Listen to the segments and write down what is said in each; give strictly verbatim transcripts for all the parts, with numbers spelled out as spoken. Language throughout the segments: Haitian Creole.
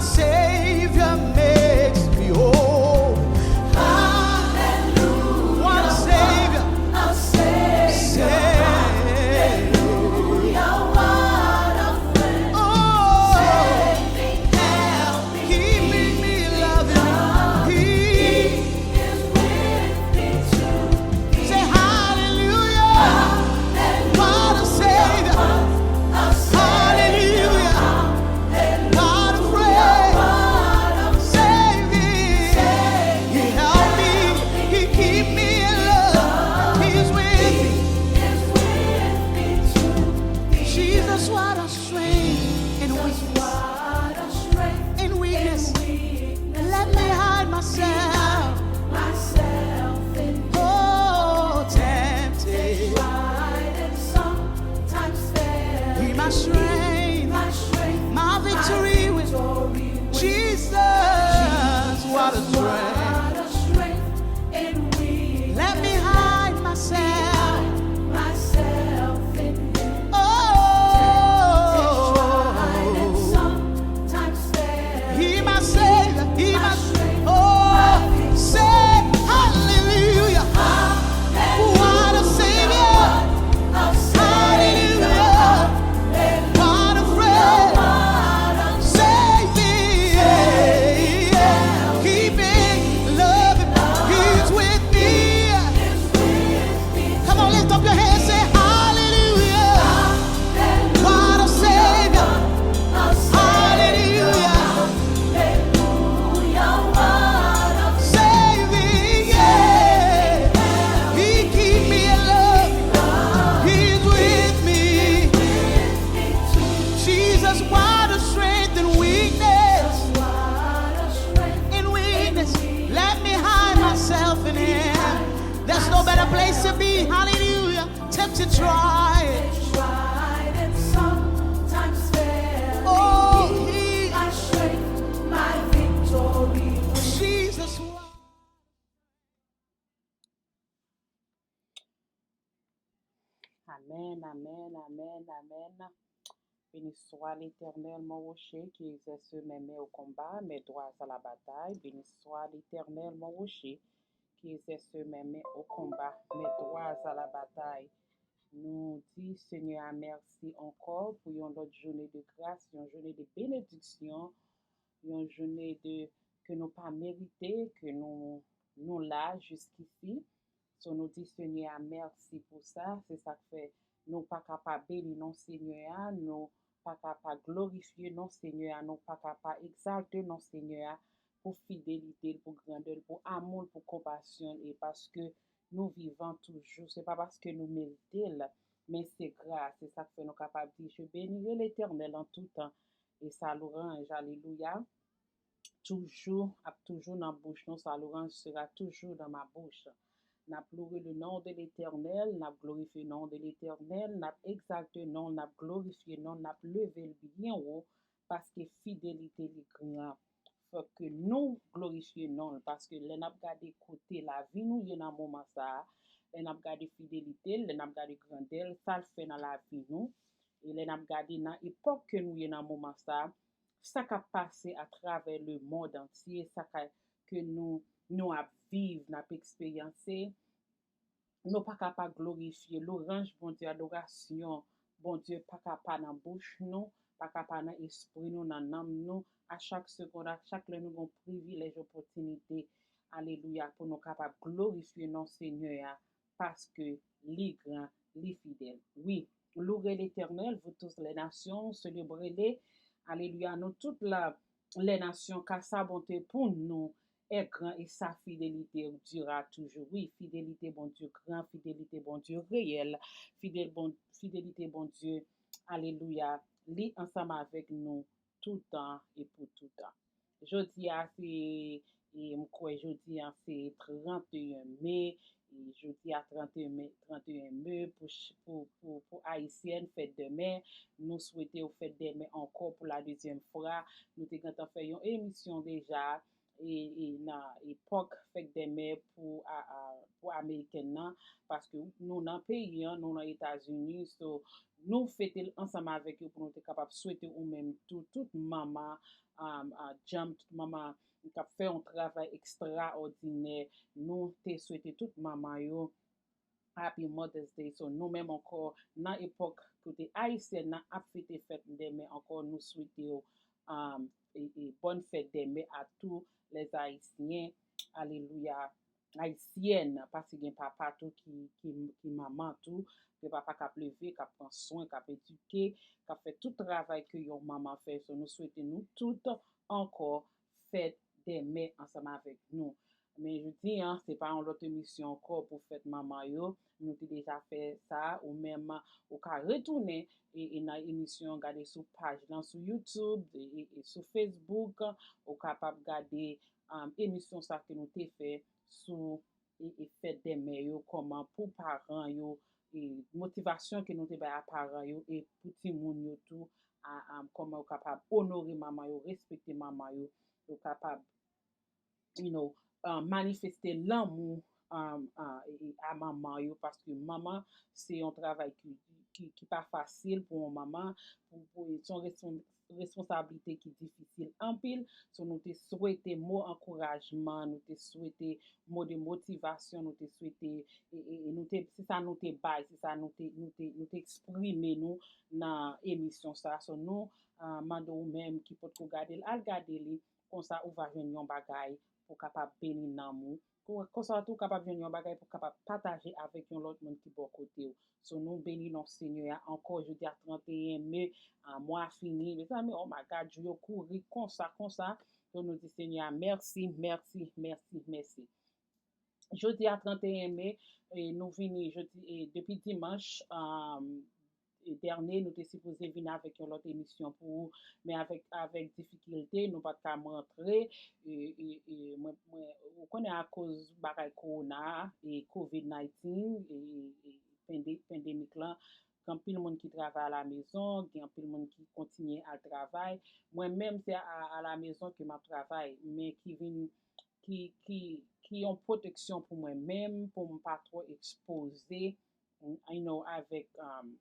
Savior makes me whole. Hallelujah. What a Savior. A Savior. Hallelujah. What a friend. Oh. Saving, helping, keeping me loving. He is with me too. Say hallelujah. What a Savior. Hallelujah. What a friend. Save me. He help me. He keep me in love. He's with me. Jesus, what a strength in weakness. In weakness. Let me hide myself. Oh, tempted. He my strength, my victory with Jesus. What a strength. Let me hide myself. Oh, He my Savior, He my strength. Oh, say hallelujah. What a Savior. Hallelujah. What a friend. Saving, keeping, loving. He's with me. Come on, lift up your hands, say hallelujah. What a Savior. Hallelujah. Saving, yeah. He keep me in love. He's with me. Jesus, what a strength in weakness. In weakness. Let me hide myself in Him. There's no better place to be. Hallelujah. Tempted, tried. Oh, He, Jesus. Amen, amen, amen, amen. Béni soit l'Éternel, mon rocher, qui exerce mes mains au combat, mes doigts à la bataille. Béni soit l'Éternel, mon rocher, qui exerce mes mains au combat, mes doigts à la bataille. Nou di Senyè a mèsi ankò pou yon lòt jounen de gras, yon jounen de benediksyon, yon jounen de, ke nou pa merite, ke nou, nou la jiskisi. So, nou di Senyè a mèsi pou sa. Se sa k fè nou pa ka pa beni non Senyè a, nou pa ka pa glorifye non Senyè a, nou pa ka pa egzalte non Senyè a pou fidelite l, pou grandè l, pou amou l, pou konpasyon l, e paske nou vivan toujou. Se pa paske nou merite l, men se gras. Se sa k fè nou kapab di, Je bénirai l'Éternel en tout temps, et sa louange, alelouya, toujou, ap toujou nan bouch nou, sa louange sera toujours dans ma bouche. N ap louwe le non de Letènèl, n ap glorifye non de Letènèl, n ap egzalte non, n ap glorifye non, n ap leve l byen wo, paske fidelite li gran. Fòk ke nou glorifye non l, paske lè n ap gade kote lavi nou ye nan moman sa a, lè n ap gade fidelite l, lè n ap gade grandè l, sa l fè nan lavi nou, e lè n ap gade nan epòk ke nou ye nan moman sa a, sa k ap pase atravè lemonn antye, sa ka, ke nou, nou ap viv, n ap eksperyanse, nou pa ka pa glorifye, lwanj Bondye, adorasyon Bondye pa ka pa nan bouch nou, pa ka pa nan espri nou, nan nanm nou. A chak segonn, a chak lè nou gen privilèj, opòtinite, alelouya, pou nou kapab glorifye non Senyè a, paske li gran, li fidèl. Wi, louez l'Éternel, vous toutes les nations, célébrez-le. Alelouya, nou tout la, les nations, car sa bonté pour nous est grand et sa fidélité durera toujours. Wi, fidelite Bondye gran, fidelite Bondye reyèl, fidèl bon, fidelite Bondye, alelouya, li ansanm avèk nou toutan e pou toutan. Jodi a se, e m kwè jodi a se trannteyen me, e jodi a trannteyen me, trannteyen me pou, pou, pou, pou Ayisyèn, fèt dè mè. Nou swete w fèt dè mè ankò pou la dezyèm fwa. Nou te gentan fè yon emisyon deja, e, e nan epòk fèt dè mè pou, a, a, pou amerikèn nan, paske nou nan peyi an, nou nan Etazini, so nou fete l ansanm avèk yo pou nou te kapab swete ou menm tou, tout manman, um, uh, djanm, tout manman k ap fè yon travay ekstraòdinè, nou te swete tout manman yo Happy Mother's Day. So, nou menm ankò, nan epòk kote ayisyèn nan ap fete fèt dè mè ankò, nou swete yo um, e, e, bòn fèt dè mè a tous les Haïtiens. Alelouya. Ayisyèn, paske gen papa tou ki, ki, ki manman tou, gen papa k ap leve, k ap pran swen, k ap edike, k ap fè tout travay ke yon manman fè. So, nou swete nou tout ankò fèt dè mè ansanm avèk nou. Men jodi an, se pa yon lòt emisyon ankò pou fèt manman yo. Nou te deja fè sa, ou menm, ou ka retounen e, e nan emisyon, gade sou paj lan sou YouTube, e, e, e sou Facebook, ou kapab gade um, emisyon sa ke nou te fè sou e, e fèt dè mè yo, kòman pou paran yo, e motivasyon ke nou te bay a paran yo, e pou timoun yo tou, a, a, kòman yo kapab onore manman yo, respekte manman yo, yo kapab you know, uh, manifeste lanmou um, uh, e, e, a manman yo, paske manman se yon travay ki, ki, ki pa fasil pou yon manman, pou, pou, se yon respon- responsablite ki difisil anpil. So, nou te swete mo ankourajman, nou te swete mo de motivasyon, nou te swete, e, e, e nou te, se sa nou te bay, se sa nou te, nou te, nou te eksprime nou nan emisyon sa. So, nou uh, mande ou menm ki potko gade l, al gade li, konsa ou va jwenn yon bagay pou kapab beni nanm ou. Konsa tou ou kapab jwenn yon bagay pou kapab pataje avèk yon lòt moun ki bò kote w. So nou beni non Senyè a ankò jodi a trannteyen me, a, mwa fini. Mezanmi, oh my God, jou yo kouri konsa, konsa. So nou di Senyè a mèsi, mèsi, mèsi, mèsi. Jodi a trannteyen me, e, nou vini jodi, e, depi dimanch, um, e, dènye, nou te sipoze vin avèk yon lòt emisyon pou ou, men avèk, avèk difikilte, nou pa t ka rantre, e, e, e, mwen, mwen, ou konnen akoz bagay kowona a, e, covid nineteen, e, e, pande- pandemik lan, gen anpil moun ki travay a la mezon, gen anpil moun ki kontinye al travay. Mwen menm, se a, a la mezon ke m ap travay, men ki vin, ki, ki, ki yon pwoteksyon pou mwen menm, pou m pa twò ekspoze, you know, avèk, um,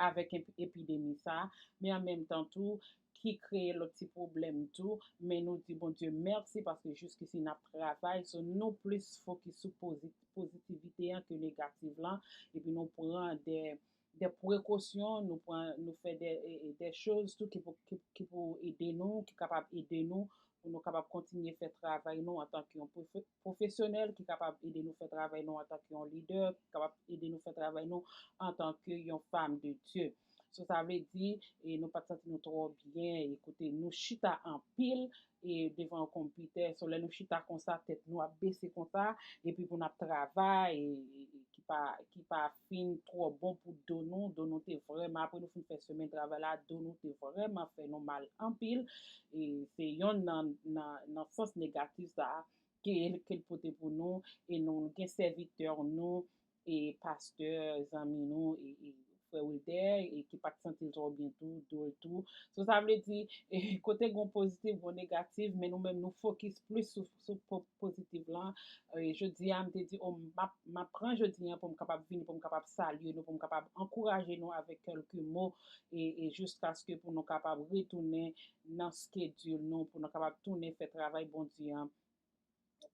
avèk ep- epidemi sa, men an menm tan tou, ki kreye lòt ti pwoblèm tou, men nou di Bondye mèsi paske jiskisi n ap travay, so nou plis fokis sou pozi- pozitivite an ke negatif lan, epi nou pran de, de prekosyon, nou pran, nou fè de, e, e, de choz tou ki pou, ki, ki pou ede nou, ki kapab ede nou, pou nou kapab kontinye fè travay nou antanke yon pwofe- pwofesyonèl, ki kapab ede nou fè travay nou antanke yon lidè, ki kapab ede nou fè travay nou antanke yon fam de Dye. So, sa vle di, e nou pa t santi nou twò byen, e kote nou chita anpil, e devan yon konpitè, so lè nou chita konsa, tèt nou ap bese konsa, epi pou n ap travay, e, e, e ki pa, ki pa fin twò bon pou do nou, do nou te vrèman, apre nou fin fè semèn travay la, do nou te vrèman fè nou mal anpil, e se yonn nan, nan, nan sans negatif sa a, ke, ke l pote pou nou, e nou, nou gen sèvitè nou, e pastè, zanmi nou, e, e frè Wilder, e ki pa t santi l twò byen tou, do l tou. So, sa vle di, e, kote gen pozitif, gen negatif, men nou menm nou fokis plis sou, sou po- pozitif lan. E, jodi a, m te di, oh, m ap, m ap pran jodi a pou m kapab vini, pou m kapab salye nou, pou m kapab ankouraje nou avèk kèlke mo, e, e jiskaske pou nou kapab retounen nan skedil nou, pou nou kapab tounen fè travay Bondye an,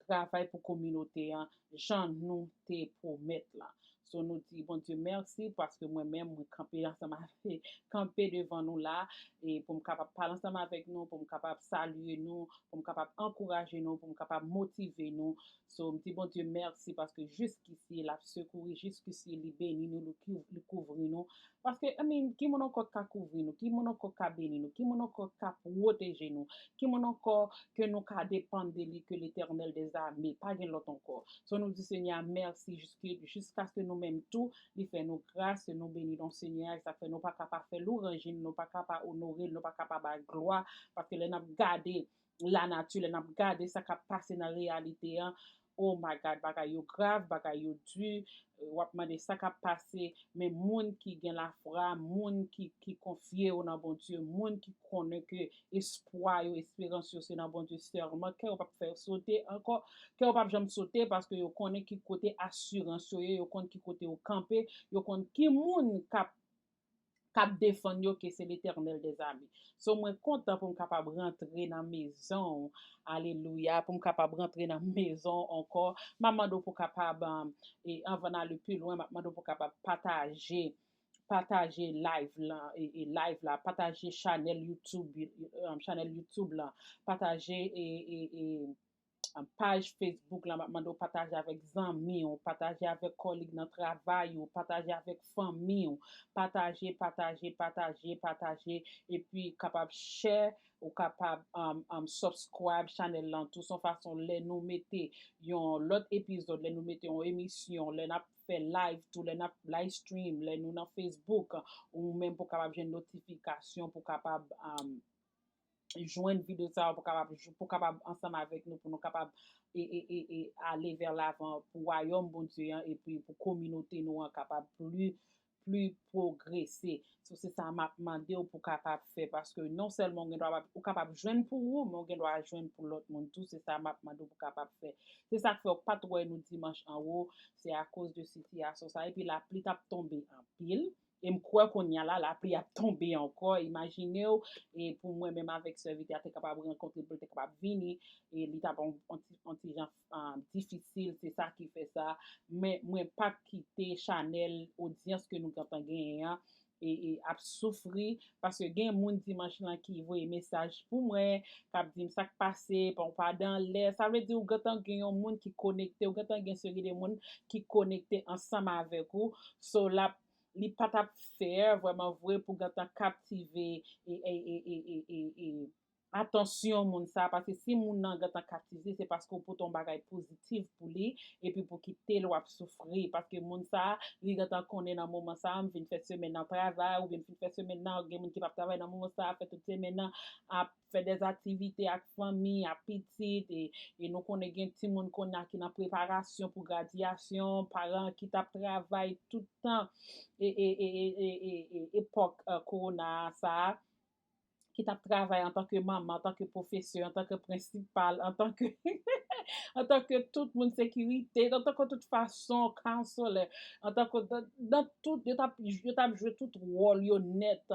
travay pou kominote an, jan nou te pwomèt la. So, nou di Bondye mèsi paske mwen menm, mwen kanpe ansanm avèk, kanpe devan nou la, e pou m kapab pale ansanm avèk nou, pou m kapab salye nou, pou m kapab ankouraje nou, pou m kapab motive nou. So, m di Bondye mèsi paske jiskisi l ap sekouri, jiskisi li beni nou, li kou- li kouvri nou. Paske, I mean, ki moun ankò k ka kouvri nou? Ki moun ankò k ka beni nou? Ki moun ankò k ka pwoteje nou? Ki moun ankò ke nou ka depann de li ke Letènèl dèzame? Pa gen lòt ankò. So, nou di Senyè a mèsi jiske- jiskaske nou menm tou, li fè nou gras, nou beni non Senyè a, e sa fè nou pa ka pa fè lwanj li, nou pa ka pa onore l, nou pa ka pa ba l glwa, paske lè n ap gade lanati, lè n ap gade sa k ap pase nan reyalite an, Oh my God, bagay yo grav, bagay yo di, w ap mande sa k ap pase, men moun ki gen lafwa, moun ki, ki konfye yo nan Bondye, moun ki konnen ke espwa yo, esperans yo se nan Bondye sèlman, kè yo p ap fè yo sote ankò, kè yo p ap janm sote paske yo konnen ki kote asirans yo ye, yo konn ki kote yo kanpe, yo konn ki moun k ap k ap defann yo ke se Letènèl dèzame. So, mwen kontan pou m kapab rantre nan mezon w, alelouya, pou m kapab rantre nan mezon w ankò. M ap mande w pou kapab, um, e anvan n ale pi lwen, m ap mande w pou kapab pataje, pataje live la, e, e live la, pataje chanèl YouTube, um, chanèl YouTube la, pataje e, e, e, paj Facebook la, m ap mande w pataje avèk zanmi w, pataje avèk kòlig nan travay ou, pataje avèk fanmi w, pataje, pataje, pataje, pataje, epi kapab share, ou kapab, um, um, subscribe chanèl lan tou. Se yon fason lè nou mete yon lòt epizòd, lè nou mete yon emisyon, lè n ap fè live tou, lè n ap live stream, lè nou nan Facebook, ou menm pou kapab jwenn notifikasyon, pou kapab, um, jwenn videyo sa yo pou kapab, pou kapab ansanm avèk nou, pou nou kapab e, e, e, e ale vè lavan pou wayòm Bondye an, epi pou kominote nou an kapab pli, pli pwogrese. So, se sa m ap mande w pou kapab fè, paske non sèlman ou gen dwa, ou kapab jwenn pou ou, men ou gen dwa jwenn pou lòt moun tou. Se sa m ap mande w pou kapab fè. Se sa k fè w pa t wè nou dimanch anwo, se akoz de sitiyasyon sa. Epi lapli t ap tonbe anpil. E m kwè kounye a la, lapli ap tonbe ankò. Imajine w, e pou mwen menm avèk sèvitè a te kapab rankontre, pou l te kapab vini, e li t ap yon, yon ti, yon ti jan, ah, difisil, se sa ki fè sa. Men mwen p ap kite chanèl, odyans ke nou gentan genyen an, e, e ap soufri, paske gen moun dimanch lan ki voye mesaj pou mwen, k ap di m sa k pase, pa w pa dan lè. Sa vle di ou gentan gen yon moun ki konekte, ou gentan gen seri de moun ki konekte ansanm avèk ou. So, l ap li pa t ap fè vrèman vre pou gentan kaptive e, e, e, e, e, e, e, atansyon moun sa, paske si moun nan gentan kaptive, se paske w pote yon bagay pozitif pou li, epi pou kite l w ap soufri, paske moun sa, li gentan konnen nan moman sa, m vin fè semèn nan travay, oubyen m fin fè semèn nan, gen moun ki p ap travay nan moman sa, fè tout semèn nan, ap fè dèzaktivite ak fanmi, ak pitit, e, e nou konnen gen timoun kounye a ki nan preparasyon pou gradyasyon, paran ki t ap travay tout tan, e, e, e, e, e, e, e, epòk, eh, kowona sa a, ki t ap travay antanke manman, antanke pwofesè, antanke prensipal, antanke, antanke tout moun sekirite, antanke tout fason, counselor, antanke nan, nan tout, yo t ap, yo t ap jwe tout wòl yo nèt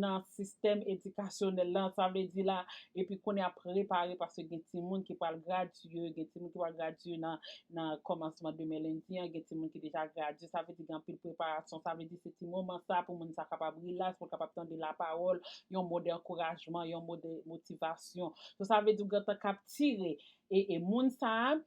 nan sistèm edikasyonèl lan, sa vle di la, epi kounye a prepare, paske gen timoun ki pral gradye, gen timoun ki pral gradye nan, nan kòmansman demen lendi an, gen timoun ki deja gradye, sa vle di gen anpil preparasyon, sa vle di se ti moman sa pou moun sa kapab relax, pou l kapab tande lapawòl, yon mo de ankourajman, yon mo de motivasyon. So, sa vle di ou gentan k ap tire e, e moun sa a,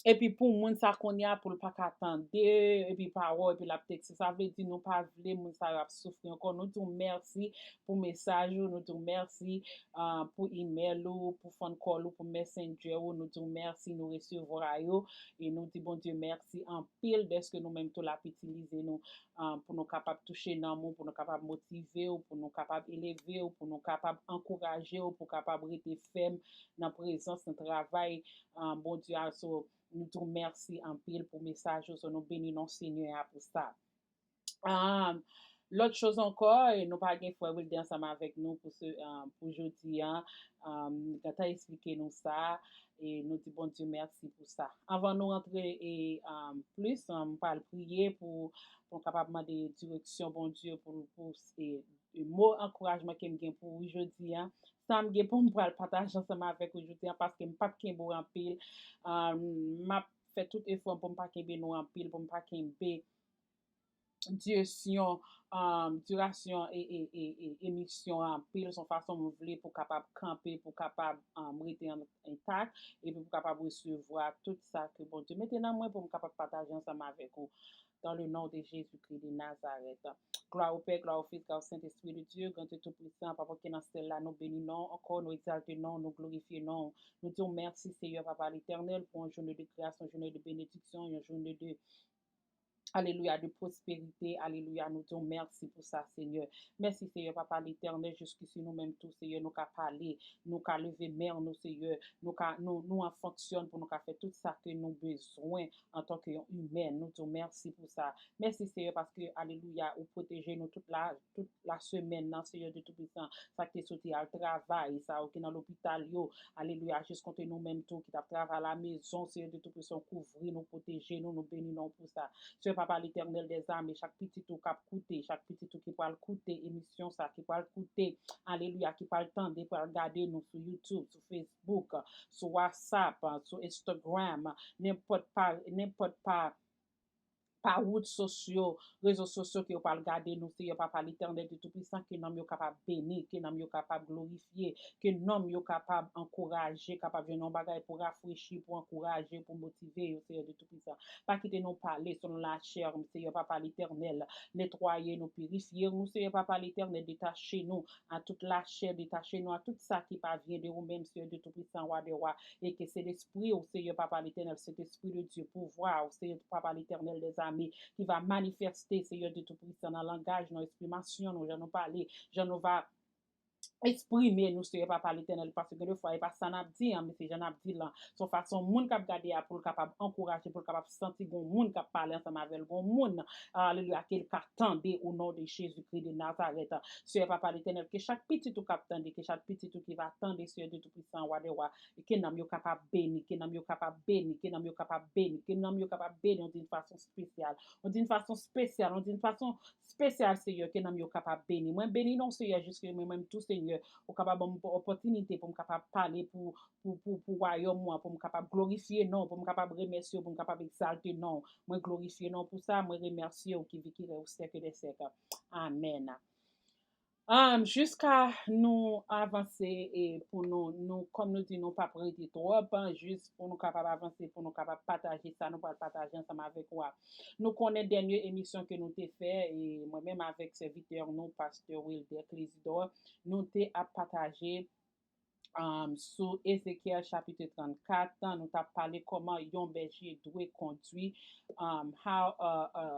epi pou moun sa kounye a, pou l pa ka tande, epi pawòl, epi l ap tekste. Sa vle di nou pa vle moun sa yo ap soufri ankò. Nou di w mèsi pou mesaj ou, nou di w mèsi, ah, pou email ou, pou phone call ou, pou messenger ou, nou di w mèsi, nou resevwa yo, e nou di Bondye mèsi anpil dèske nou menm tou l ap itilize nou, ah, pou nou kapab touche nanm ou, pou nou kapab motive w, pou nou kapab eleve w, pou nou kapab ankouraje w, pou kapab rete fèm nan prezans, nan travay, ah, Bondye a. So, nou di w mèsi anpil pou mesaj ou, so nou beni non Senyè a pou sa. Ah, lòt choz ankò, e nou pa gen frè Wilder ansanm avèk nou pou se, ah, pou jodi a. Ah, li gentan eksplike nou sa, e nou di Bondye mèsi pou sa. Anvan nou rantre e, ah, plis, ah, m pral priye pou, pou n kapab mande direksyon Bondye pou, pou, e, e mo ankourajman ke m gen pou ou jodi a. Sa m gen pou m pral pataje ansanm avèk ou jodi a, paske m p ap kenbe w anpil. Ah, m ap fè tout efò m pou m pa kenbe nou anpil, pou m pa kenbe dirasyon, um, dirasyon e, e, e, e, emisyon an anpil. Se yon fason m vle pou kapab kanpe, pou kapab, um, rete an, entak, epi pou kapab resevwa tout sa ke Bondye mete nan mwen pou m kapab pataje ansanm avèk ou. Dans le nom de Jésus-Christ de Nazareth. Gloire au Père, gloire au Fils, gloire au Saint-Esprit de Dieu, Grand Dieu Tout-Puissant, Papa ki nan syèl la, nou beni non w ankò, nou egzalte non w, nou glorifye non w. Nou di w mèsi, Seyè, Papa Letènèl, pou yon jounen de gras, yon jounen de benediksyon, yon jounen de alelouya, de pwosperite. Alelouya, nou di w mèsi pou sa, Senyè. Mèsi, Senyè, Papa Letènèl, jiskisi nou menm tou, Senyè, nou ka pale, nou ka leve men nou, Senyè, nou ka, nou, nou an fonksyon pou nou ka fè tout sa ke nou bezwen antanke yon imèn. Nou di w mèsi pou sa. Mèsi, Senyè, paske, alelouya, ou pwoteje nou tout la, tout la semèn nan, Senyè de Toupisan. Sa ki te soti al travay, sa yo ki nan lopital yo, alelouya, jis kote nou menm tou ki t ap travay la mezon, Senyè de Toupisan, kouvri nou, pwoteje nou, nou beni non pou sa. Senyè Papa Letènèl dèzame, chak pitit ou k ap koute, chak pitit ou ki pral koute emisyon sa, ki pral koute, alelouya, ki pral tande, pral gade nou sou YouTube, sou Facebook, sou WhatsApp, sou Instagram, nenpòt pa, nenpòt pa, pa wout sosyo, rezo sosyo ke yo pral gade nou, Senyè Papa Letènèl de Toupisan, ke nanm yo kapab beni, ke nanm yo kapab glorifye, ke nanm yo kapab ankouraje, kapab jwenn yon bagay pou rafrechi, pou ankouraje, pou motive yo, Senyè de Toupisan. Pa kite nou pale selon lachè, Senyè Papa Letènèl, netwaye nou, pirifye nou, Senyè Papa Letènèl, detache nou a tout lachè, detache nou a tout sa ki pa vyen de ou menm, Senyè de Toupisan, Wa dè wa, e ke se lespri ou, Senyè Papa Letènèl, Sentespri de Dye, pouvwa ou, Senyè Papa Letènèl dèzame, ki va manifeste, Senyè de Toupisan, nan langaj nou, eksprimasyon nou, jan nou pale, jan nou va eksprime nou, Senyè Papa Letènèl, paske gen de fwa, e pa sa n ap di an, men se jan n ap di l lan. Se yon fason moun k ap gade a pou l kapab ankouraje, pou l kapab santi gon moun k ap pale ansanm avè l, gon moun, alelouya, ke l ka tande, o non de Jezikri de Nazarèt. Senyè Papa Letènèl, ke chak pitit ou k ap tande, ke chak pitit ou ki va tande, Senyè de Toupisan, Wa dè wa, e ke nanm yo kapab beni, ke nanm yo kapab beni, ke nanm yo kapab beni, ke nanm yo kapab beni, on di yon fason espesyal, on di yon fason espesyal, on di yon fason espesyal, Senyè, ke nanm yo kapab beni. Mwen beni non, Senyè, jiske mwen menm tou, Senyè, ou kapab ban m opòtinite pou m kapab pale pou, pou, pou, pou wayòm ou an, pou m kapab glorifye non, pou m kapab remèsye, pou m kapab egzalte non. Mwen glorifye non pou sa, mwen remèsye ou ki vi ki rèy ou sèk dè sèk. Amèn. Um, jiska nou avanse e pou nou, nou, kòm nou di, nou p ap rete twòp, jis pou nou kapab avanse, pou nou kapab pataje sa nou pral pataje ansanm avèk ou a. Nou konnen dènye emisyon ke nou te fè, e mwen menm avèk sèvitè nou, pastè Wilder Clésidor, nou te ap pataje um, sou Ezekyèl chapit trannkat, nou t ap pale kòman yon bèje dwe kondui, um, how a, a,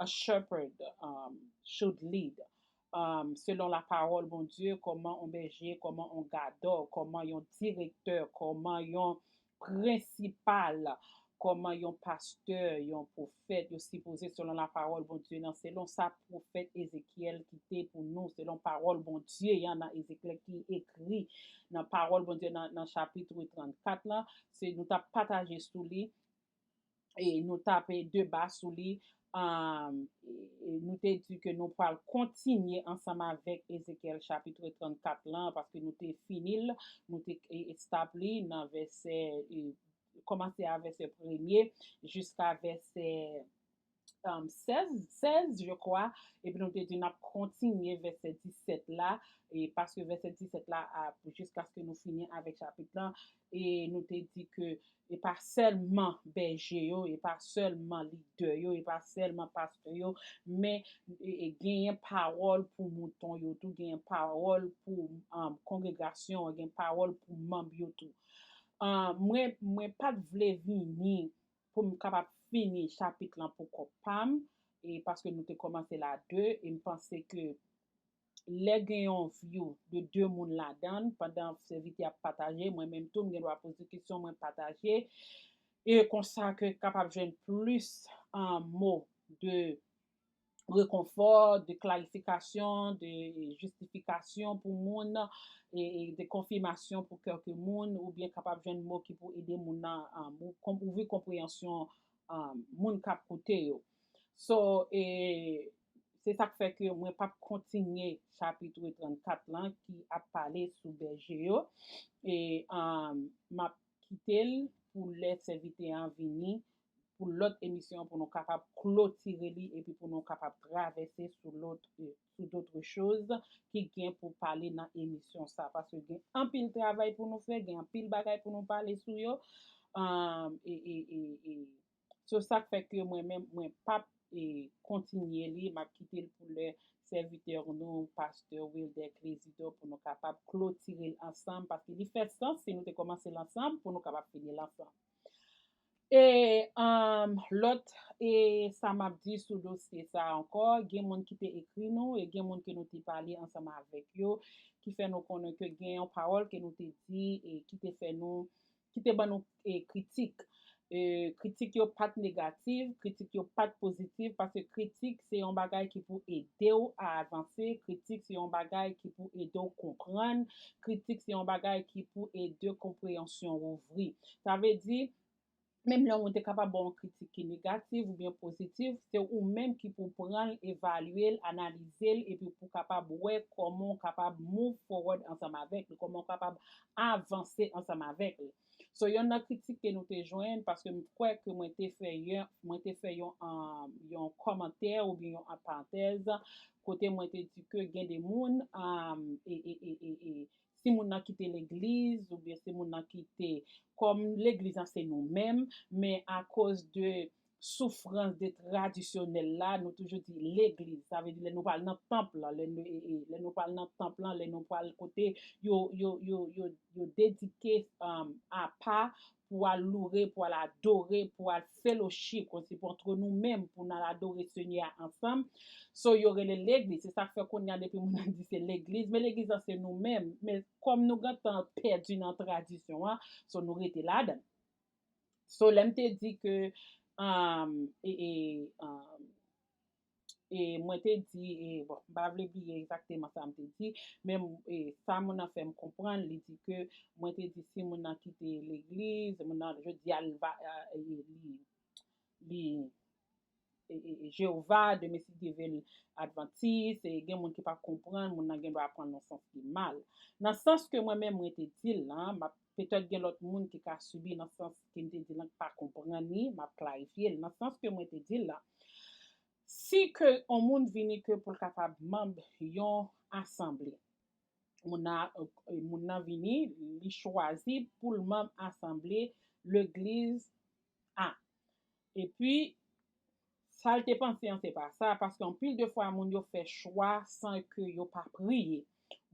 a shepherd, um, should lead. Um, selon la parole Bondye, kòman yon bèje, kòman yon gadò, kòman yon direktè, kòman yon prensipal, kòman yon pastè, yon pwofèt, yo sipoze, selon la parole Bondye nan, selon sa pwofèt Ezekyèl kite pou nou, selon parole Bondye an nan Ezekyèl ki ekri nan parole Bondye nan, nan chapit trannkat lan, se nou t ap pataje sou li, e nou t ap deba sou li, um, e, e nou te di ke nou pral kontinye ansanm avèk Ezekyèl chapit trannkat lan, paske nou te fini l, nou te e, establi nan vèsè, e, kòmanse a vèsè premye jiska vèsè, um, sèz, sèz, je crois, epi nou te di n ap kontinye vèsè disèt la, e paske vèsè disèt la, a, jiskaske nou fini avèk chapit lan, e nou te di ke e pa sèlman bèje yo, e pa sèlman lidè yo, e pa sèlman pastè yo, men e, e genyen pawòl pou mouton yo tou, genyen pawòl pou, um, kongregasyon an, gen pawòl pou manm yo tou. Ah, mwen, mwen pa t vle vini pou m kapab fini chapit lan pou kòp pa m, e paske nou te kòmanse la de, e m panse ke lè gen yon view de de moun ladan l, pandan sèvitè ap pataje, mwen menm tou, m gen dwa poze kesyon, mwen pataje, e konsa ke kapab jwenn plis, ah, mo de rekonfò, de klarifikasyon, de jistifikasyon pou moun, e, e de konfimasyon pou kèlke moun, oubyen kapab jwenn mo ki pou ede moun nan, um, ou konm-, ouvri konpreyansyon, um, moun k ap koute yo. So, e, se sa k fè ke mwen p ap kontinye chapit trannkat lan ki ap pale sou bèje yo. E, um, m ap kite l pou lè sèvitè an vini, pou lòt emisyon an, pou nou kapab klotire li epi pou nou kapab travèse sou lòt, e, sou dòt choz ki gen pou pale nan emisyon sa. Paske gen anpil travay pou nou fè, gen anpil bagay pou nou pale sou yo. Um, e, e, e, e, so sa k fè ke mwen menm, mwen p ap, e, kontinye li, m ap kite l pou lè sèvitè nou, pastè Wilder Clésidor, pou nou kapab klotire l ansanm, paske li fè sans si nou te kòmanse l ansanm, pou nou kapab fini l ansanm. E um, lòt e sa m ap di sou dosye sa a ankò, gen moun ki te ekri nou e gen moun ke nou te pale ansanm avèk yo, ki fè nou konnen ke gen yon pawòl ke nou te di e ki te fè nou, ki te ban nou e, kritik. E, kritik yo pa t negatif, kritik yo pa t pozitif, paske kritik se yon bagay ki pou ede w a avanse, kritik se yon bagay ki pou ede w konprann, kritik se yon bagay ki pou ede konpreyansyon w ouvri. Sa vle di, menm lè yon moun te kapab ba w yon kritik ki negatif oubyen pozitif, se ou menm ki pou pran l, evalye l, analize l, epi pou kapab wè kòman w kapab move forward ansanm avèk li, kòman w kapab avanse ansanm avèk li. So, yonn nan kritik ke nou te jwenn, paske m kwè ke mwen te fè yon, mwen te fè yon, um, yon kòmantè oubyen yon parantèz, kote mwen te di ke gen de moun, um, e, e, e, e, e, si moun nan kite legliz, oubyen si moun nan kite, kòm legliz lan se nou menm, men akoz de soufrans de tradisyonèl la, nou toujou di legliz. Sa vle di lè nou pral nan tanp lan, lè nou, e, e, lè nou pral nan tanp lan, lè nou pral kote yo, yo, yo, yo, yo dedike um, apa pou al loure, pou al adore, pou al fellowship, konsi pou antre nou menm, pou n al adore Senyè a ansanm. So, yo rele legliz. Se sa k fè kounye a depi moun nan di se legliz, men legliz lan se nou menm. Men kòm nou gentan pèdi nan tradisyon an, so nou rete ladan. So, lè m te di ke um, e, e, um, e mwen te di, e, bon, m pa vle bliye egzakteman sa m te di, men e, sa moun nan fè m konprann, li di ke mwen te di si moun nan kite legliz, moun nan, jodi a, li va, e, li, li, e, e, e, Jewova, demen si Dye vle l advantis, e gen moun ki pa konprann, moun nan gen dwa pran l nan sans ki mal. Nan sans ke mwen menm mwen te di l lan, m ap, petèt gen lòt moun ki ka sibi nan sans ke m te di l lan ki pa konprann li, m ap klarifye l. Nan sans ke mwen te di l lan, si ke yon moun vini ke pou l kapab manm yon asanble, moun nan, moun nan vini, li chwazi pou l manm asanble legliz a. Epi, sa l te panse an, se pa sa, paske anpil de fwa, moun yo fè chwa san ke yo pa priye.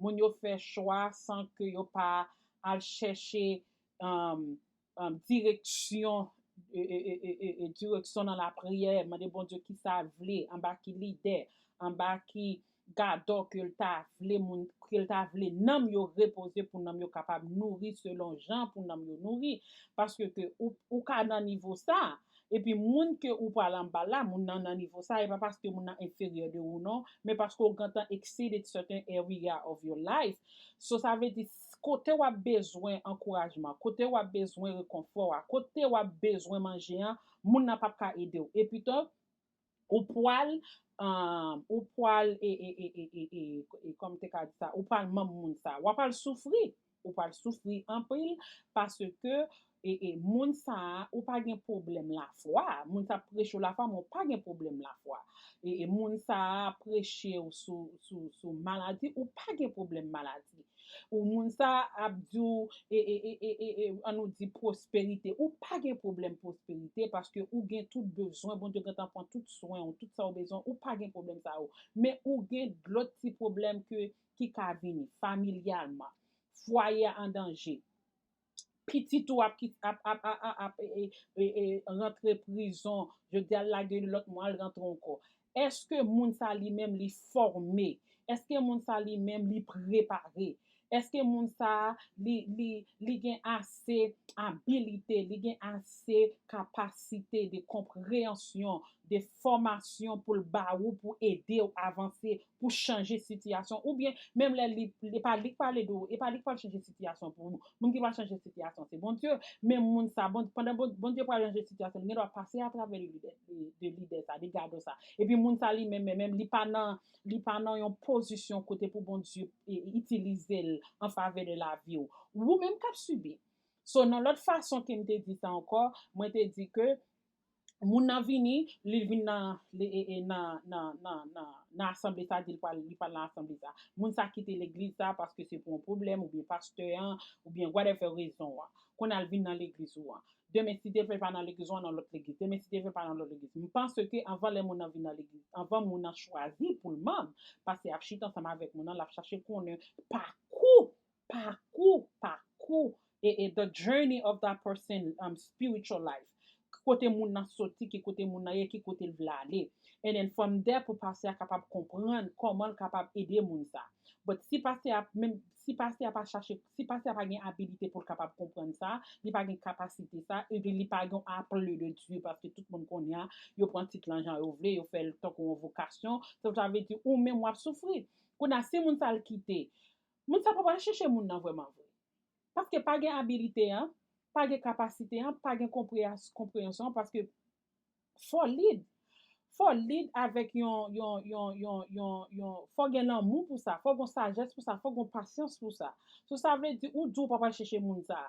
Moun yo fè chwa san ke yo pa al chèche, um, um, direksyon, e, e, direksyon nan lapriyè, mande Bondye ki sa l vle, anba ki lidè, anba ki gadò ke l ta vle moun, ke l ta vle nanm yo repoze pou nanm yo kapab nouri selon jan pou nanm yo nouri. Paske ke ou, ou ka nan nivo sa, epi moun ke ou pral anba la, moun nan nan nivo sa, e pa paske moun nan enferyè de ou non, men paske ou gentan exceeded certain area of your life. So, sa vle di, kote w ap bezwen ankourajman, kote w ap bezwen rekonfò a, kote w ap bezwen manje an, moun nan p ap ka ede w. Epitan, ou pral, um, ou pral, e, e, e, e, e, e, e, kòm te ka di sa, ou pral manm moun sa. W ap al soufri, ou pral soufri anpil, paske, e, e, moun sa a, ou pa gen pwoblèm lafwa. Moun sa ap preche w lafwa, men ou pa gen pwoblèm lafwa. E, e, moun sa a ap preche w sou, sou, sou maladi, ou pa gen pwoblèm maladi. Ou moun sa ap di w, e, e, e, e, e, e, an nou di pwosperite. Ou pa gen pwoblèm pwosperite paske ou gen tout bezwen. Bondye gentan pran tout swen w, tout sa w bezwen. Ou pa gen pwoblèm sa yo. Men ou gen lòt ti pwoblèm ke, ki ka vini familyalman. Fwaye a an danje. Pitit ou ap, ap, ap, ap, ap, ap e, e, e, e, rantre prizon. Jodi a l lage, lòt mwa l rantre ankò. Èske moun sa li menm li fòme? Èske moun sa li menm li prepare? Èske moun sa li, li, li gen ase abilite, li gen ase kapasite de konpreyansyon, de fòmasyon pou l ba ou, pou ede w avanse, pou chanje sitiyasyon? Oubyen, menm lè li, li pa li k pale de w, e pa li k pral chanje sitiyasyon pou ou. Moun ki pral chanje sitiyasyon, se Bondye. Men moun sa, bon, pandan bon, Bondye pral chanje sitiyasyon, li gen dwa pase atravè de lidè, de, de lidè sa, de gadò sa. Epi moun sa li menm, menm, menm, li pa nan, li pa nan yon pozisyon kote pou Bondye, e, itilize l an favè de lavi w. Ou menm k ap sibi. So, nan lòt fason ke m te di sa ankò, mwen te di ke moun nan vini, li vin nan, li, e, e, nan, nan, nan, nan, nan asanble sa, di l pral, li pral nan asanble sa. Moun sa kite legliz sa paske se pou yon pwoblèm, oubyen pastè an, oubyen whatever rezon an. Kounye a l vin nan legliz ou an. Demen, si Dye vle, l pa nan legliz ou an, nan lòt legliz. Demen, si Dye vle, l pa nan lòt legliz. M panse ke anvan lè moun nan vin nan legliz, anvan moun nan chwazi pou l manm, pastè ap chita ansanm avèk moun nan, l ap chache konnen pakou, pakou, pakou, e, e the journey of that person, um, spiritual life. kote moun nan soti, ki kote moun nan ye, ki kote l vle ale. And then from there pou pastè a kapab konprann kòman l kapab ede moun sa. But si pastè a, menm si pastè a pa chache, si pastè a pa gen abilite pou l kapab konprann sa, li pa gen kapasite sa, epi li pa gen apèl de Dye, paske tout moun konnen a, yo pran tit lan jan yo vle, yo fè l tankou yon vokasyon. So sa vle di ou menm w ap soufri. Kounye a, si moun sa l kite, moun sa pa pral chèche moun nan vrèman vre. Paske pa gen abilite an, pa gen kapasite an, pa gen konpreyansyon an, paske fò lead. Fò lead avèk yon, yon, yon, yon, yon, yon, fò gen lanmou pou sa, fò gen sajès pou sa, fò gen pasyans pou sa. So sa vle di ou di w pa pral chèche moun sa.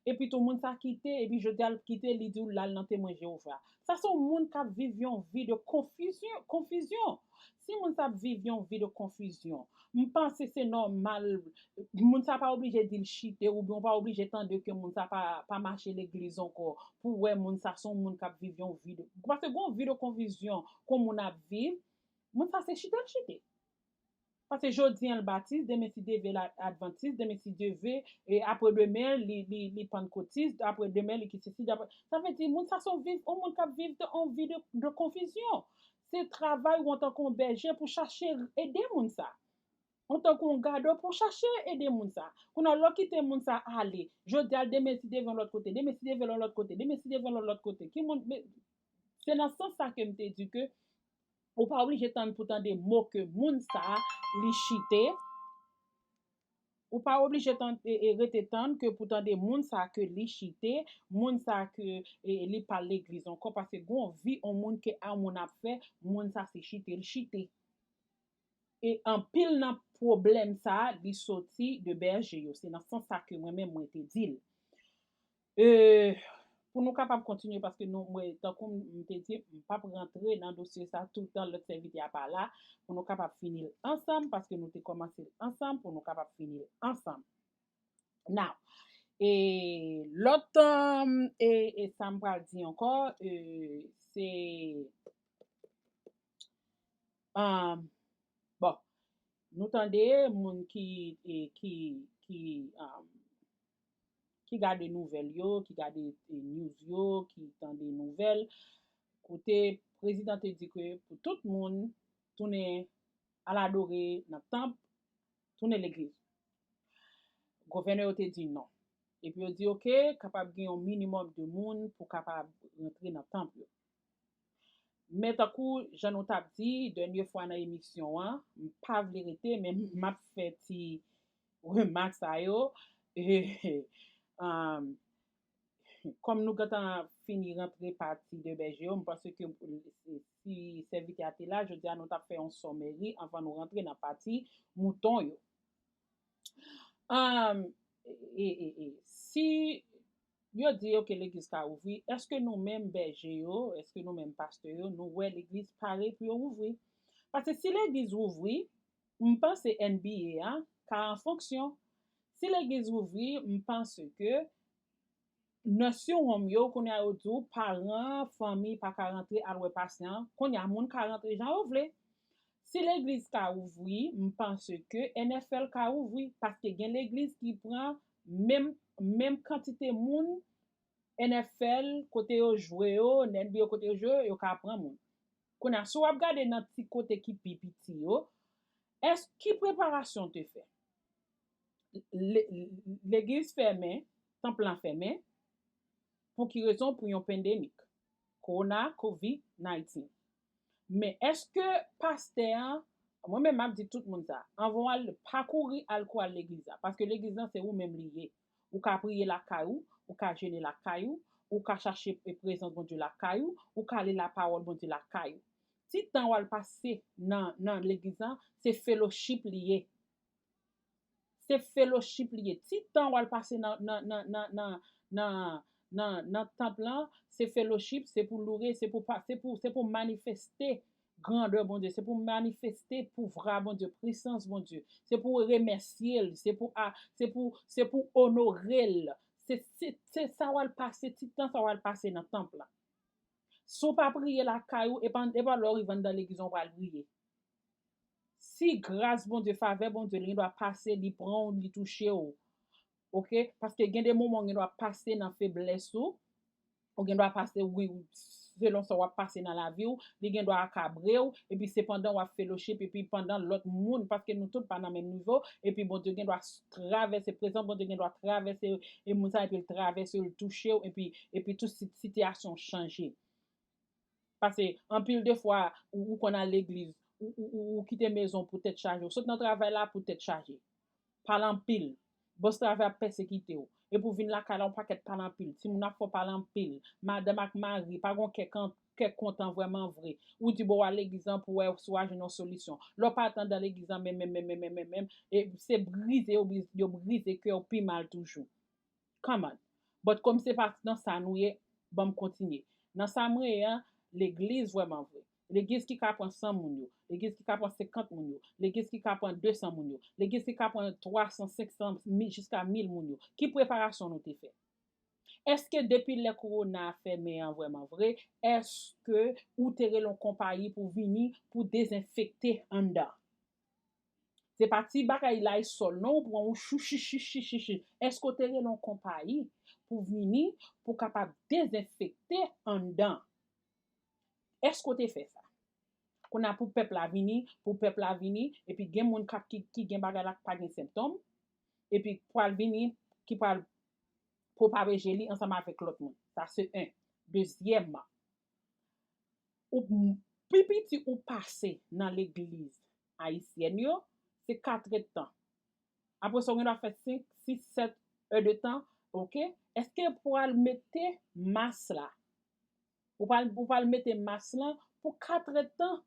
Epi tou moun sa kite, epi jodi a l kite, li di w l al nan temwen Jewova. Sa se yon moun k ap viv yon vi de konfizyon, konfizyon. Si moun sa ap viv yon vi de konfizyon, m panse se nòmal, moun sa pa oblije di l chite, oubyen w pa oblije tande ke moun sa pa, pa mache legliz ankò, pou w wè moun sa se yon moun k ap viv yon vi de, paske gen yon vi de konfizyon kon moun ap viv, moun sa se chite l chite. Paske jodi an l batis, demen si Dye vle l advantis, demen si Dye vle, e apre demen li, li, li pannkotis, apre demen li ki sesi, apre, sa vle di moun sa se yon viv, yon moun k ap viv de, yon vi de, de konfizyon. Se travay ou antanke yon bèje pou chache ede moun sa. Antanke yon gadò pou chache ede moun sa. Kounye a lè w kite moun sa ale, jodi a demen si Dye vle yon lòt kote, demen si Dye vle yon lòt kote, demen si Dye vle yon lòt kote. Ki moun, men, se nan sans sa ke m te di ke ou pa oblije tann pou tande mo ke moun sa li chite. Ou pa oblije tann, e, e, rete tann ke pou tande moun sa ke li chite, moun sa ke, e, li pa legliz ankò, paske gen yon vi yon moun ke a moun ap fè, moun sa se chite l chite. E anpil nan pwoblèm sa a, li soti de bèje yo. Se nan sans sa ke mwen menm mwen te di l. E, pou nou kapab kontinye, paske nou, mwen, tankou m te di, m p ap rantre nan dosye sa toutan lòt sèvitè a pa la, pou nou kapab fini l ansanm, paske nou te kòmanse l ansanm, pou nou kapab fini l ansanm. Now, e lòt, um, e, e sa m pral di ankò, e, se, um, bon, nou tande moun ki, e, ki, ki, um, ki gade nouvèl yo, ki gade, e, news yo, ki tande nouvèl, kote prezidan te di ke pou tout moun tounen al adore nan tanp, tounen legliz. Gouvènè yo te di non. Epi yo di, oke, kapab gen yon minimòm de moun pou kapab rantre nan tanp yo. Men tankou jan nou t ap di, dènye fwa nan emisyon an, m pa vle rete, men m ap fè ti remak sa yo. E, um, kòm nou gentan fini rantre pati de bèje yo, m panse ke si sèvitè a te la, jodi a nou t ap fè yon sòmeri anvan nou rantre nan pati mouton yo. Um, e, e, e, si yo di, oke, legliz ka ouvri, èske nou menm bèje yo, èske nou menm pastè yo, nou wè legliz pare pou yo ouvri? Paske si legliz ouvri, m panse N B A a ka an fonksyon. Si legliz ouvri, m panse ke nursing home yo, kounye a yo di w, paran, fanmi pa ka rantre al wè pasyan, kounye a moun ka rantre jan yo vle. Si legliz ka ouvri, m panse ke N F L ka ouvri, paske gen legliz ki pran menm, menm kantite moun N F L kote yo jwe yo, N B A kote yo jwe yo, yo ka pran moun. Kounye a, si w ap gade nan ti kote ki pi piti yo, èske ki preparasyon w te fè? Le-, legliz fèmen, tanp lan fèmen, pou ki rezon? Pou yon pandemik, kowona, covid nineteen. Men èske pastè an, mwen menm m ap di tout moun sa, anvan w al, pa kouri al kou al legliz la, paske legliz lan se ou menm li ye. Ou ka priye lakay ou, ou ka jene lakay ou, ou ka chache prezans Bondye lakay ou, ou ka li lapawòl Bondye lakay ou. Ti tan w al pase nan, nan legliz lan, se fellowship li ye. Se fellowship li ye. Ti tan w al pase nan, nan, nan, nan, nan, nan, nan, nan tanp lan, se fellowship, se pou loure, se pou pa, se pou, se pou manifeste grandè Bondye, se pou manifeste pouvwa Bondye, pwisans Bondye, se pou remèsye l, se pou a, se pou, se pou onore l. Se, se, se sa w al pase, ti tan sa w al pase nan tanp lan. Si w pa priye lakay ou, e pa, e pa lè w rive anndan legliz ou pral priye. Si gras Bondye, favè Bondye, li gendwa pase, li pran w, li touche w. Oke? Paske gen de moman ou gendwa pase nan feblès ou, ou gen dwa pase, wi, selon sa w ap pase nan lavi w, li gen dwa akabre w, epi se pandan w ap fellowship, epi pandan lòt moun, paske nou tout pa nan menm nivo, epi Bondye gen dwa travèse, prezans Bondye gen dwa travèse e moun sa, epi l travèse, l touche w, epi, epi tout sitiyasyon chanje. Paske anpil de fwa, ou, ou konn al legliz, ou, ou, ou, ou kite mezon pou tèt chaje, ou sot nan travay la pou tèt chaje. Pale anpil. Bòs travay ap pèsekite w. Epi w vin lakay la, yon pakèt pale anpil. Timoun ap fè w pale anpil. Madanm ak mari pa gon kè, kè kontan vrèman vre. Ou di bon w al legliz lan pou wè si w a jwenn yon solisyon. Lè w pa t anndan legliz lan menm, menm, menm, menm, menm, menm, e se brize yo, yo brize kè w pi mal toujou. Come on. But kòm se pa nan sa nou ye, ban m kontinye. Nan sa mwen ye a, legliz vrèman vre. Legliz ki ka pran san moun yo. Legliz ki ka pran senkant moun yo. Legliz ki ka pran de san moun yo. Legliz ki ka pran twa san, senk san, mil, jiska mil moun yo. Ki preparasyon nou te fè? Èske depi lè kowona a fèmen an vrèman vre, èske ou te rele yon konpayi pou vini pou dezenfekte anndan? Se pa ti bagay Lysol non, ou pran ou chouchichichichichi. Èske w te rele yon konpayi pou vini, pou kapab dezenfekte anndan? Èske w te fè sa? Kounye a pou pèp la vini, pou pèp la vini, epi gen moun k ap ki, ki gen bagay la k pa gen sentòm, epi pral vini, ki pral pwopaje li ansanm avèk lòt moun. Sa se en. Dezyèmman, ou pi piti ou pase nan legliz ayisyèn yo, se katrèdtan. Apre sa, ou gen dwa fè senk, sis, sèt è de tan, oke? Èske pou al mete mas la? Ou pral, ou pral mete mas lan pou katrèdtan.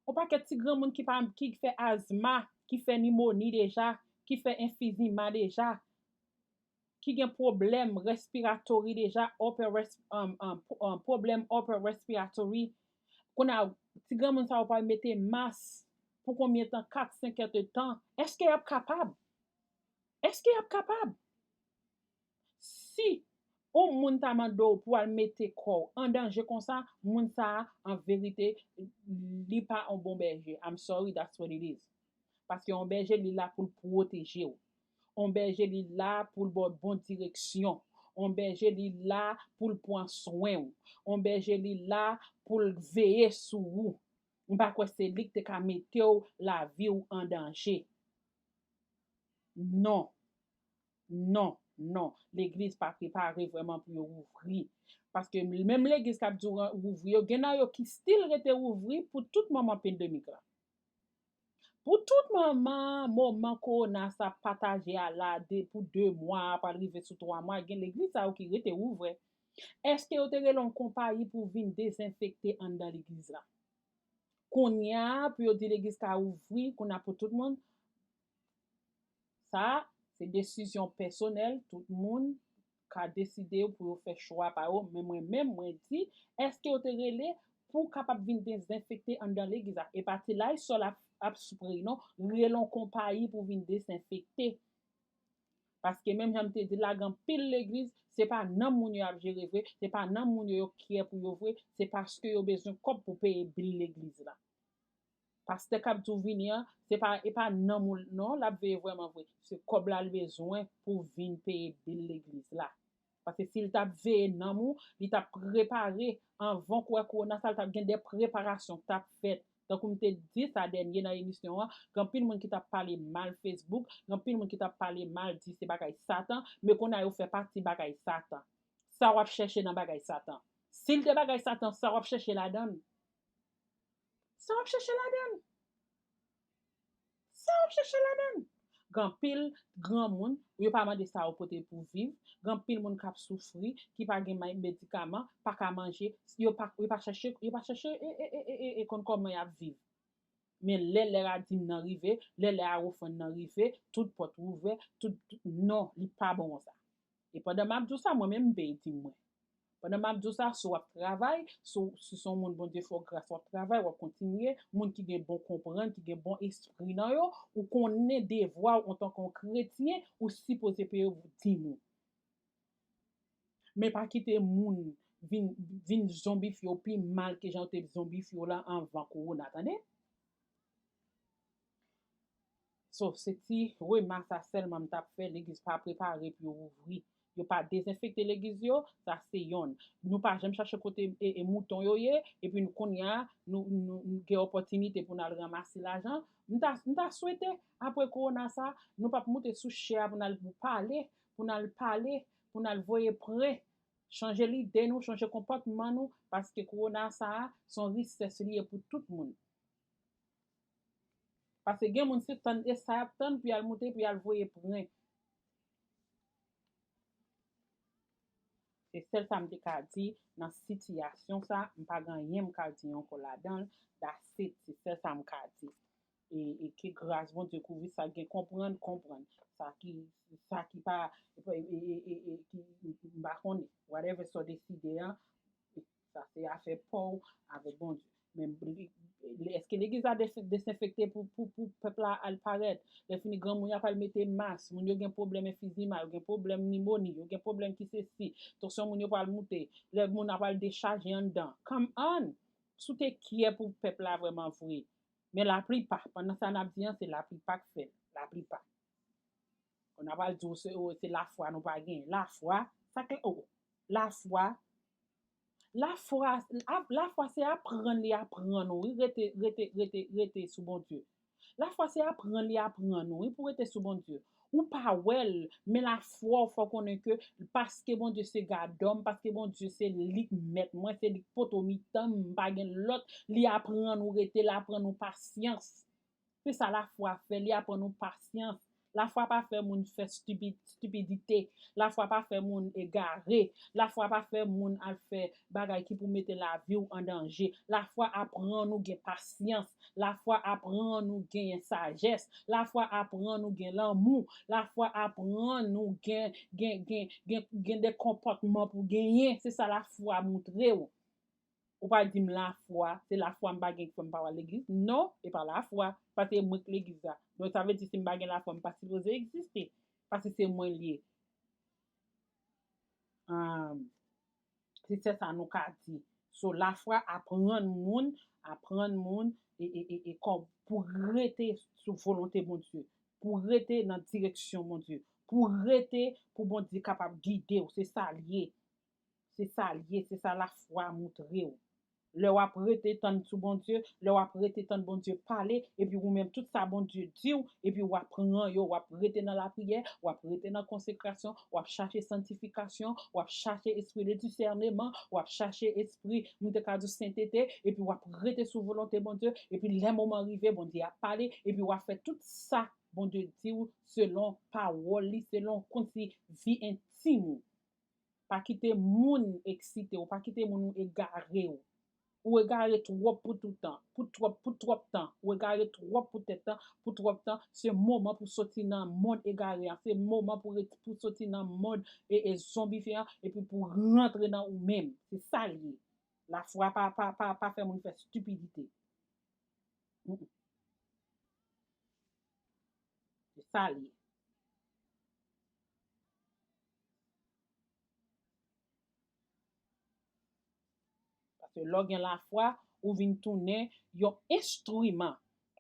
Yon pakèt ti granmoun ki pa, ki fè azma, ki fè nimoni deja, ki fè enfizima deja, ki gen pwoblèm respiratori deja, upper res-, um, um, p-, um, pwoblèm upper respiratory. Kounye a, ti granmoun sa yo pral mete mas pou konbyen tan? Kat, senk è de tan. Èske y ap kapab? Èske y ap kapab? Si yon moun ta mande w pou al mete kò w an danje konsa, moun sa a, an verite, li pa yon bon bèje. I'm sorry, that's what it is. Paske yon bèje, li la pou l pwoteje w. Yon bèje, li la pou l ba w bon direksyon. Yon bèje, li la pou l pran swen w. Yon bèje, li la pou l veye sou ou. M pa kwè se li k te ka mete w, lavi w an danje. Non. Non, non. Legliz pa prepare vrèman pou yo ouvri. Paske menm legliz k ap di w ouvri yo, gen nan yo ki still rete ouvri pou tout moman pandemik la. Pou tout moman, moman kowona sa pataje a la, de, pou de mwa, pral rive sou twa mwa, gen legliz sa yo ki rete ouvè. Èske yo te rele yon konpayi pou vin dezenfekte anndan legliz la? Kounye a, pou yo di legliz ka ouvri, kounye a pou tout moun, sa, se desizyon pèsonèl, tout moun ka deside pou yo fè chwa pa yo, men mwen menm, mwen di, èske yo te rele pou kapab vin dezenfekte anndan legliz la? E pa ti Lysol ap, ap spray non, rele yon konpayi pou vin dezenfekte. Paske menm jan m te di l la, gen anpil legliz, se pa nanm moun yo ap jere vre, se pa nanm moun yo yo kè pou yo vre, se paske yo bezwen kòb pou peye bil legliz la. Pastè k ap di w vini an, se pa, e pa nanm ou l non, l ap veye vrèman vre. Se kòb la l bezwen pou vin peye bil legliz la. Paske si l t ap veye nanm ou, li t ap prepare anvan k wè kowona sa, l t ap gen de preparasyon k t ap fèt. Tankou m te di sa dènye nan emisyon an, gen anpil moun ki t ap pale mal Facebook, gen anpil moun ki t ap pale mal, di se bagay Satan, men kounye a yo fè pati bagay Satan. Sa w ap chèche nan bagay Satan? Si l te bagay Satan, sa w ap chèche ladan l? Sa w ap chèche ladan l? Sa w ap chèche ladan l? Gen anpil granmoun, yo pa mande sa yo pote pou viv. Gen anpil moun k ap soufri, ki pa gen may-, medikaman, pa ka manje. Yo pa, yo pa chèche, yo pa chèche, e, e, e, e, e, e konn kòman y ap viv. Men lè lè a dim nan rive, lè lè a ofrann nan rive, tout pòt ouvè, tout, tout, non, li pa bon konsa. E pandan m ap di w sa, mwen menm, m peye dim mwen. Pandan m ap di w sa, si w ap travay, si w, si se yon moun Bondye fè w gras, w ap travay, w ap kontinye, moun ki gen bon konprann, ki gen bon espri nan yo, ou konnen devwa w antanke yon kretyen, ou sipoze peye dim ou. Men pa kite moun vin, vin zonbifye w pi mal ke jan yo te zonbifye w la anvan kowona, tande? So, se ti remak sa sèlman m t ap fè, legliz pa prepare pou yo ouvri. Yo pa dezenfekte legliz yo, sa se yonn. Nou pa janm chache kote e, e mouton yo ye, epi nou kounye a, nou, nou, nou gen opòtinite pou n al ranmase lajan. M ta, m ta swete, apre kowona sa, nou p ap moute sou chè a pou n al pale, pou n al pale, pou n al voye pran. Chanje lide nou, chanje konpòtman nou, paske kowona sa a, se yon risès li ye pou tout moun. Paske gen moun se tann e sa y ap tann pou y al moute, pou y al voye pran. Se sèl sa m te ka di nan sitiyasyon sa, m pa gen anyen m ka di ankò ladan l, that's it, se sèl sa m ka di. E, e ke gras Bondye kouvri sa k gen konprann, konprann. Sa ki, sa ki pa, e, e, e, e, e, ki, m pa konnen. Whatever sa w deside an, sa se afè pa w avèk Bondye. Men li, li, èske legliz la des-, dezenfekte pou, pou, pou pèp la al parèt? Lè fini, granmoun yo ap al mete mas, moun yo gen pwoblèm enfizima, yo gen pwoblèm nimoni, yo gen pwoblèm ki sesi, tansyon moun yo pral moute, lè moun ap al dechaje anndan. Come on! Si w te kyè pou pèp la vrèman vre. Men laplipa, pandan sa n ap di an, se laplipa k fè l. Laplipa. Kon n ap al di w se, o, se lafwa nou pa gen. Lafwa, sa ke, o, lafwa, lafwa, lafwa se aprann li aprann ou, wi, rete, rete, rete, rete sou Bondye. Lafwa se aprann li aprann ou, wi, pou rete sou Bondye. Ou pa wè l, men lafwa w fè w konnen ke paske Bondye se gadò m, paske Bondye se li k mèt mwen, se li k poto mitan m, m pa gen lòt, li aprann ou rete, l aprann ou pasyans. Se sa lafwa fè, li aprann ou pasyans. Lafwa pa fè moun fè stipi-, stipidite. Lafwa pa fè moun egare. Lafwa pa fè moun al fè bagay ki pou mete lavi w an danje. Lafwa aprann ou gen pasyans. Lafwa aprann ou genyen sajès. Lafwa aprann ou gen lanmou. Lafwa aprann ou gen, gen, gen, gen, gen de konpòtman pou genyen. Se sa lafwa montre w. Ou pa di m lafwa, se lafwa m pa gen ki fè m pa w al legliz. Non, e pa lafwa, paske e mwen k legliz la. Donk, sa vle di si m pa gen lafwa, m pa sipoze egziste, paske se mwen l ye. Ahn, se sèl sa nou ka di. So, lafwa aprann moun, aprann moun, e, e, e, e kò-, pou rete sou volonte Bondye, pou rete nan direksyon Bondye, pou rete pou Bondye kapab gide w, se sa l ye. Se sa l ye, se sa lafwa montre w. Lè w ap rete tann sou Bondye, lè w ap rete tann Bondye pale, epi ou menm tout sa Bondye di w, epi w ap pran yo, w ap rete nan lapriyè, w ap rete nan konsekrasyon, w ap chache sanktifikasyon, w ap chache espri de disèneman, w ap chache espri, m te ka di sentete, epi w ap rete sou volonte Bondye, epi lè moman rive, Bondye ap pale, epi w ap fè tout sa Bondye di w selon pawòl li, selon kòmsi vi entim ou. Pa kite moun eksite w, pa kite moun egare w. Ou egare twòp pou tout tan, pou twòp, pou twòp tan. Ou egare twòp pou tèt tan, pou twòp tan. Se moman pou soti nan mond egare an. Se moman pou ret-, pou soti nan mond e, e zonbifye an, epi pou rantre nan ou menm. Se sa l ye. Lafwa pa, pa, pa, pa fè moun fè stipidite. Mm, mm. Se sa l ye. Paske lè w gen lafwa, ou vin tounen yon enstriman.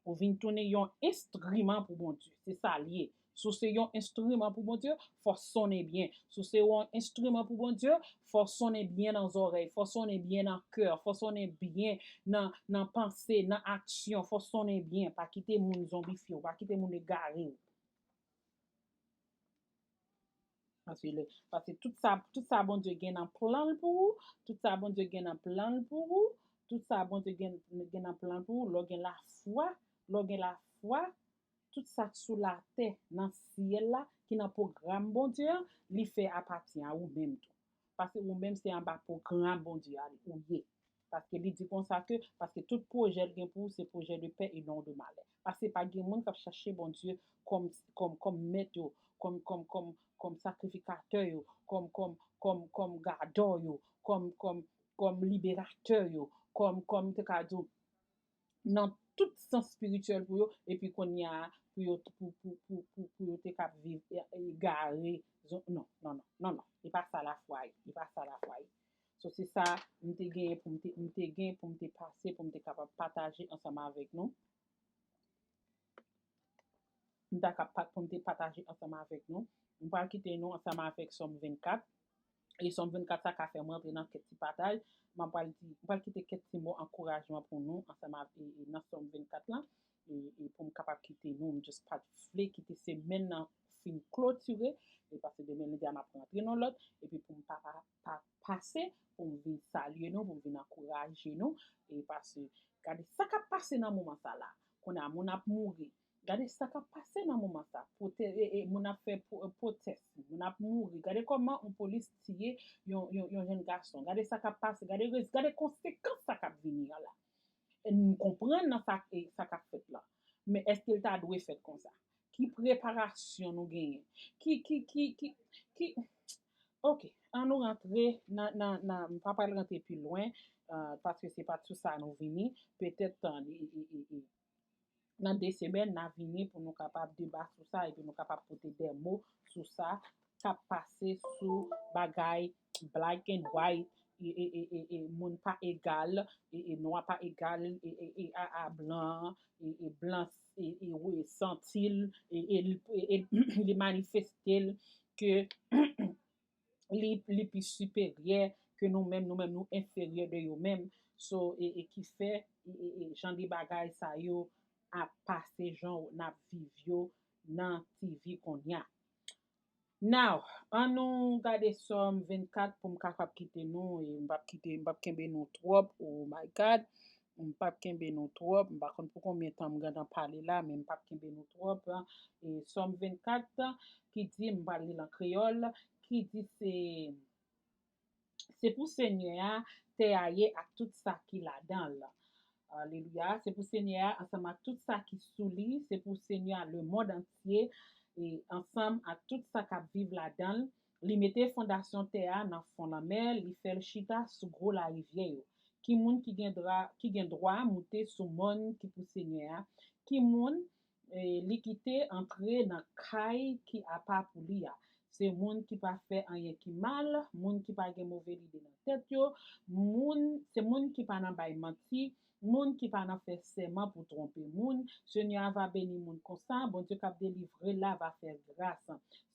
Ou vin tounen yon enstriman pou Bondye. Se sa l ye. Si w se yon enstriman pou Bondye, fò w sonnen byen. Si w se yon enstriman pou Bondye, fò w sonnen byen nan zòrèy, fò w sonnen byen nan kè, fò w sonnen byen nan, nan panse, nan aksyon, fò w sonnen byen. Pa kite moun zonbifye w, pa kite moun egare w. Paske lè, paske tout sa, tout sa Bondye gen nan plan l pou ou, tout sa Bondye gen nan plan l pou ou, tout sa Bondye gen, gen nan plan l pou ou, lè w gen lafwa, lè w gen lafwa, tout sa k sou latè, nan syèl la, ki nan pwogram Bondye an, li fè apatyen a ou menm tou. Paske ou menm se anba pwogram Bondye a ou ye. Paske li di konsa ke, paske tout pwojè l gen pou ou, se pwojè de pè e non de malè. Paske pa gen moun k ap chache Bondye kòm, kòm, kòm mèt yo, kòm, kòm, kòm, kòm sakrifikatè yo, kòm, kòm, kòm, kòm gadò yo, kòm, kòm, kòm liberatè yo, kòm, kòm, te ka di w, nan tout sans espirityèl pou yo, epi kounye a, pou yo, pou, pou, pou, pou, pou yo te ka viv e, egare, zon-, non, non, non, non, non. E pa sa lafwa ye, e pa sa lafwa ye. So, se sa m te genyen pou m te, m te gen pou m te pase, pou m te kapab pataje ansanm avèk nou. m ta ka pa- pou m te pataje ansanm avèk nou. M pral kite nou ansanm avèk Sòm vennkat. E Sòm vennkat sa ka fè m rantre nan kèk ti pataj. M pral di, m pral kite kèk ti mo ankourajman pou nou ansanm avèk e, e nan Sòm vennkat lan. E, e pou m kapab kite nou, m just pa t vle kite semèn nan fin klotire. E paske demen lendi a m ap rantre nan lòt. Epi pou m pa, pa, pa pase, pou m vin salye nou, pou m vin ankouraje nou. E paske gade sa k ap pase nan moman sa la. Kounye a, moun ap mouri. Gade sa k ap pase nan moman sa. Pwote- e- e- moun ap fè pwo- pwotès. Moun ap mouri. Gade kòman yon polis tiye yon, yon, yon jèn gason. Gade sa k ap pase. Gade, rez- gade konsekans sa k ap vini an la. E nou konprann nan sa, e sa k ap fèt la. Men èske l ta dwe fèt konsa? Ki preparasyon nou genyen? Ki, ki, ki, ki, ki, Ok, an nou rantre nan, nan, nan, m pa pral rantre pi lwen, uh, paske se pa t sou sa nou vini. Petèt, uh, e, e, e, e, nan de semèn, n a vini pou nou kapab deba sou sa, epi nou kapab pote de mo sou sa, k ap pase sou bagay black and white, e, e, e, e, e, moun pa egal, e, e, nwa pa egal, e, e, e, a, a blan, e, e, blan, e, e, e, santi l, e, e, e, e, li manifeste l ke li, li pi siperyè ke nou menm, nou menm nou enferyè de yo menm. So, e, e ki fè, e, e, e jan de bagay sa yo ap pase, jan n ap viv yo nan T V kounye a. Now, an nou gade Sòm vennkat pou m kapab kite nou, e m p ap kite, m p ap kenbe nou twòp, oh my God. M p ap kenbe nou twòp, m pa konn pou konbyen tan m gentan pale la, men m p ap kenbe nou twòp. E Sòm vennkat ki di, m pral li l an kreyòl, ki di se, se pou Senyè a, tè a ye ak tout sa ki ladan l. Alelouya. Se pou Senyè a, ansanm ak tout sa ki sou li, se pou Senyè a, lemonn antye, e ansanm ak tout sa k ap viv ladan l. Li mete fondasyon tè a nan fon lanmè, li fè l chita sou gwo larivyè yo. Ki moun ki gen dwa, ki gen dwa moute sou mòn ki pou Senyè a? Ki moun, e, li kite antre nan kay ki apa pou li a? Se moun ki pa fè anyen ki mal, moun ki pa gen move lide nan tèt yo, moun, se moun ki pa nan bay manti, moun ki pa nan fè sèman pou twonpe moun. Senyè a va beni moun konsa, Bondye k ap delivre l la va fè gras.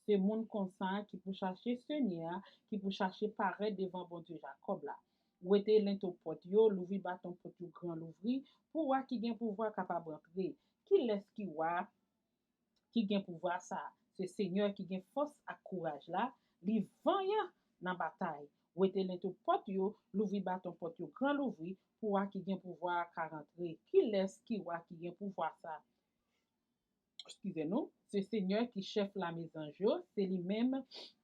Se moun konsa ki pou chache Senyè a, ki pou chache parèt devan Bondye Jakòb la. Wete lento pòt yo, louvri baton pòt yo gran louvri, pou wa ki gen pouvwa kapab antre. Kilès ki wa ki gen pouvwa sa a? Se Senyè ki gen fòs ak kouraj la, li vanyan nan batay. Wete lento pòt yo, louvri baton pòt yo gran louvri, pou wa ki gen pouvwa a ka rantre. Kilès ki wa ki gen pouvwa sa a? Eskize nou, se Senyè ki chèf lame zanj yo, se li menm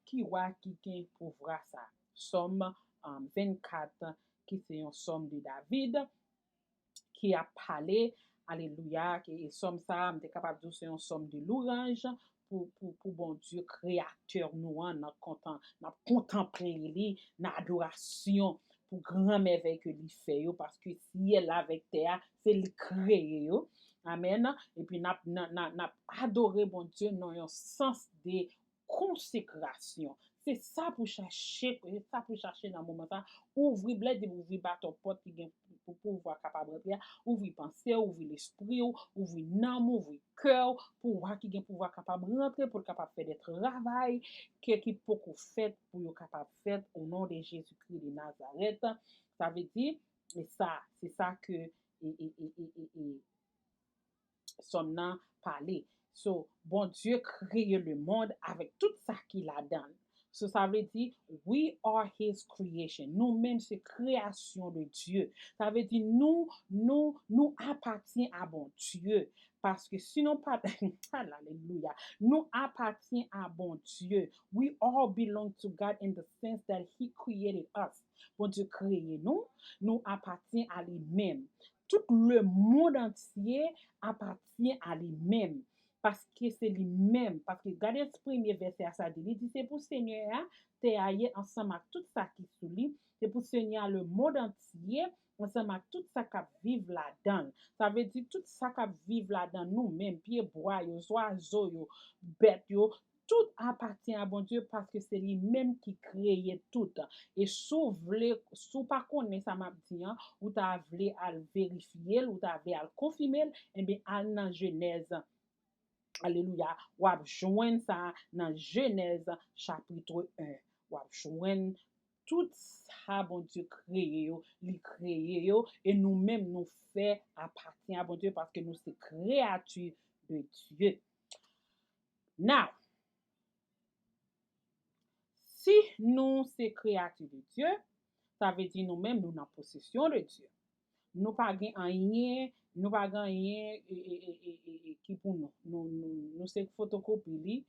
ki wa ki gen pouvwa sa. Sòm, um, vennkat, ki se yon sòm de David, ki ap pale, alelouya, ke sòm sa, m te kapab di w se yon sòm de louranj pou, pou, pou Bondye, kreyatè nou an, n ap kontan, n ap kontanple li nan adorasyon pou gran mèvèy ke li fè yo, paske syèl la avèk tè a, se li kreye yo. Amèn. Epi n ap, n, n, n ap adore Bondye nan yon sans de konsekrasyon. Se sa pou chache, se sa pou chache nan moman sa. Ouvri, lè di ouvri baton pòt ki gen pou pouvwa kapab rantre a, ouvri panse w, ouvri lespri w, ouvri nanm ou, ouvri kè w, pou wa ki gen pouvwa kapab rantre, pou l kapab fè de travay ke ki poko fèt, pou yo kapab fèt, o non de Jezikri de Nazarèt. Sa vle di, e sa, se sa ke, e, e, e, e, e, e, Sòm nan pale. So, Bondye kreye lemonn avèk tout sa ki ladan l. So, sa vle di, we are his creation. Nou menm se kreyasyon de Dye. Sa vle di, nou, nou, nou apatyen a Bondye. Paske si nou pa, alelouya, nou apatyen a Bondye. We all belong to God in the sense that he created us. Bondye kreye nou, nou apatyen a li menm. Tout lemonn antye apatyen a li menm. Paske se li menm. Paske gade premye vèsè a sa di. Li di se pou Senyè a, tè a ye ansanm ak tout sa ki sou li. Se pou Senyè a lemonn antye ansanm ak tout sa k ap viv ladan l. Sa vle di tout sa k ap viv ladan nou menm, pye bwa yo, zwazo yo, bèt yo, tout apatyen a Bondye paske se li menm ki kreye tout. E si w vle, si w pa konnen sa m ap di an, ou ta vle al verifye l, ou ta vle al konfime l, enben al nan Jenèz. Alelouya. W ap jwenn sa nan Jenèz chapit en. W ap jwenn tout sa Bondye kreye yo, li kreye yo, e nou menm nou fè apati a Bondye paske nou se kreyati de Dye. Now, si nou se kreyati de Dye, sa vle di nou menm nou nan posesyon de Dye. Nou pa gen anyen, nou pa gen anyen e, e, e, e, e, e, ki pou nou. Nou, nou, nou se fotokopi li.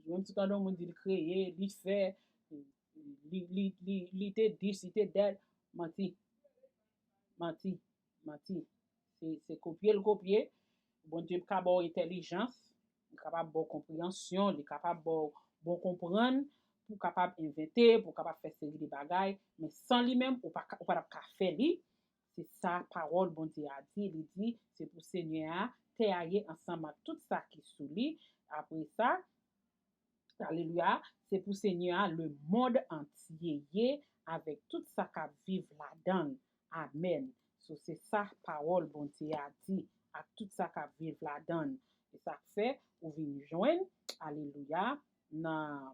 Menm si tande yon moun di l kreye, li fè, li, li, li, li te dis, li te dèt, manti. Manti. Manti. Se, se kopye l kopye. Bondye ka ba w entèlijans, li kapab ba w konpreyansyon, li kapab ba w bon konprann, pou w kapab envante, pou w kapab fè seri de bagay, men san li menm, ou pa ka, ou pa t ap ka fè li. Se sa pawòl Bondye a di, li di, se pou Senyè a, tè a ye ansanm ak tout sa ki sou li. Apre sa, alelouya, se pou Senyè a, lemonn antye ye, avèk tout sa k ap viv ladan l. Amèn. So, se sa pawòl Bondye a di, ak tout sa k ap viv ladan l. E sa k fè, ou vin jwenn, alelouya, nan,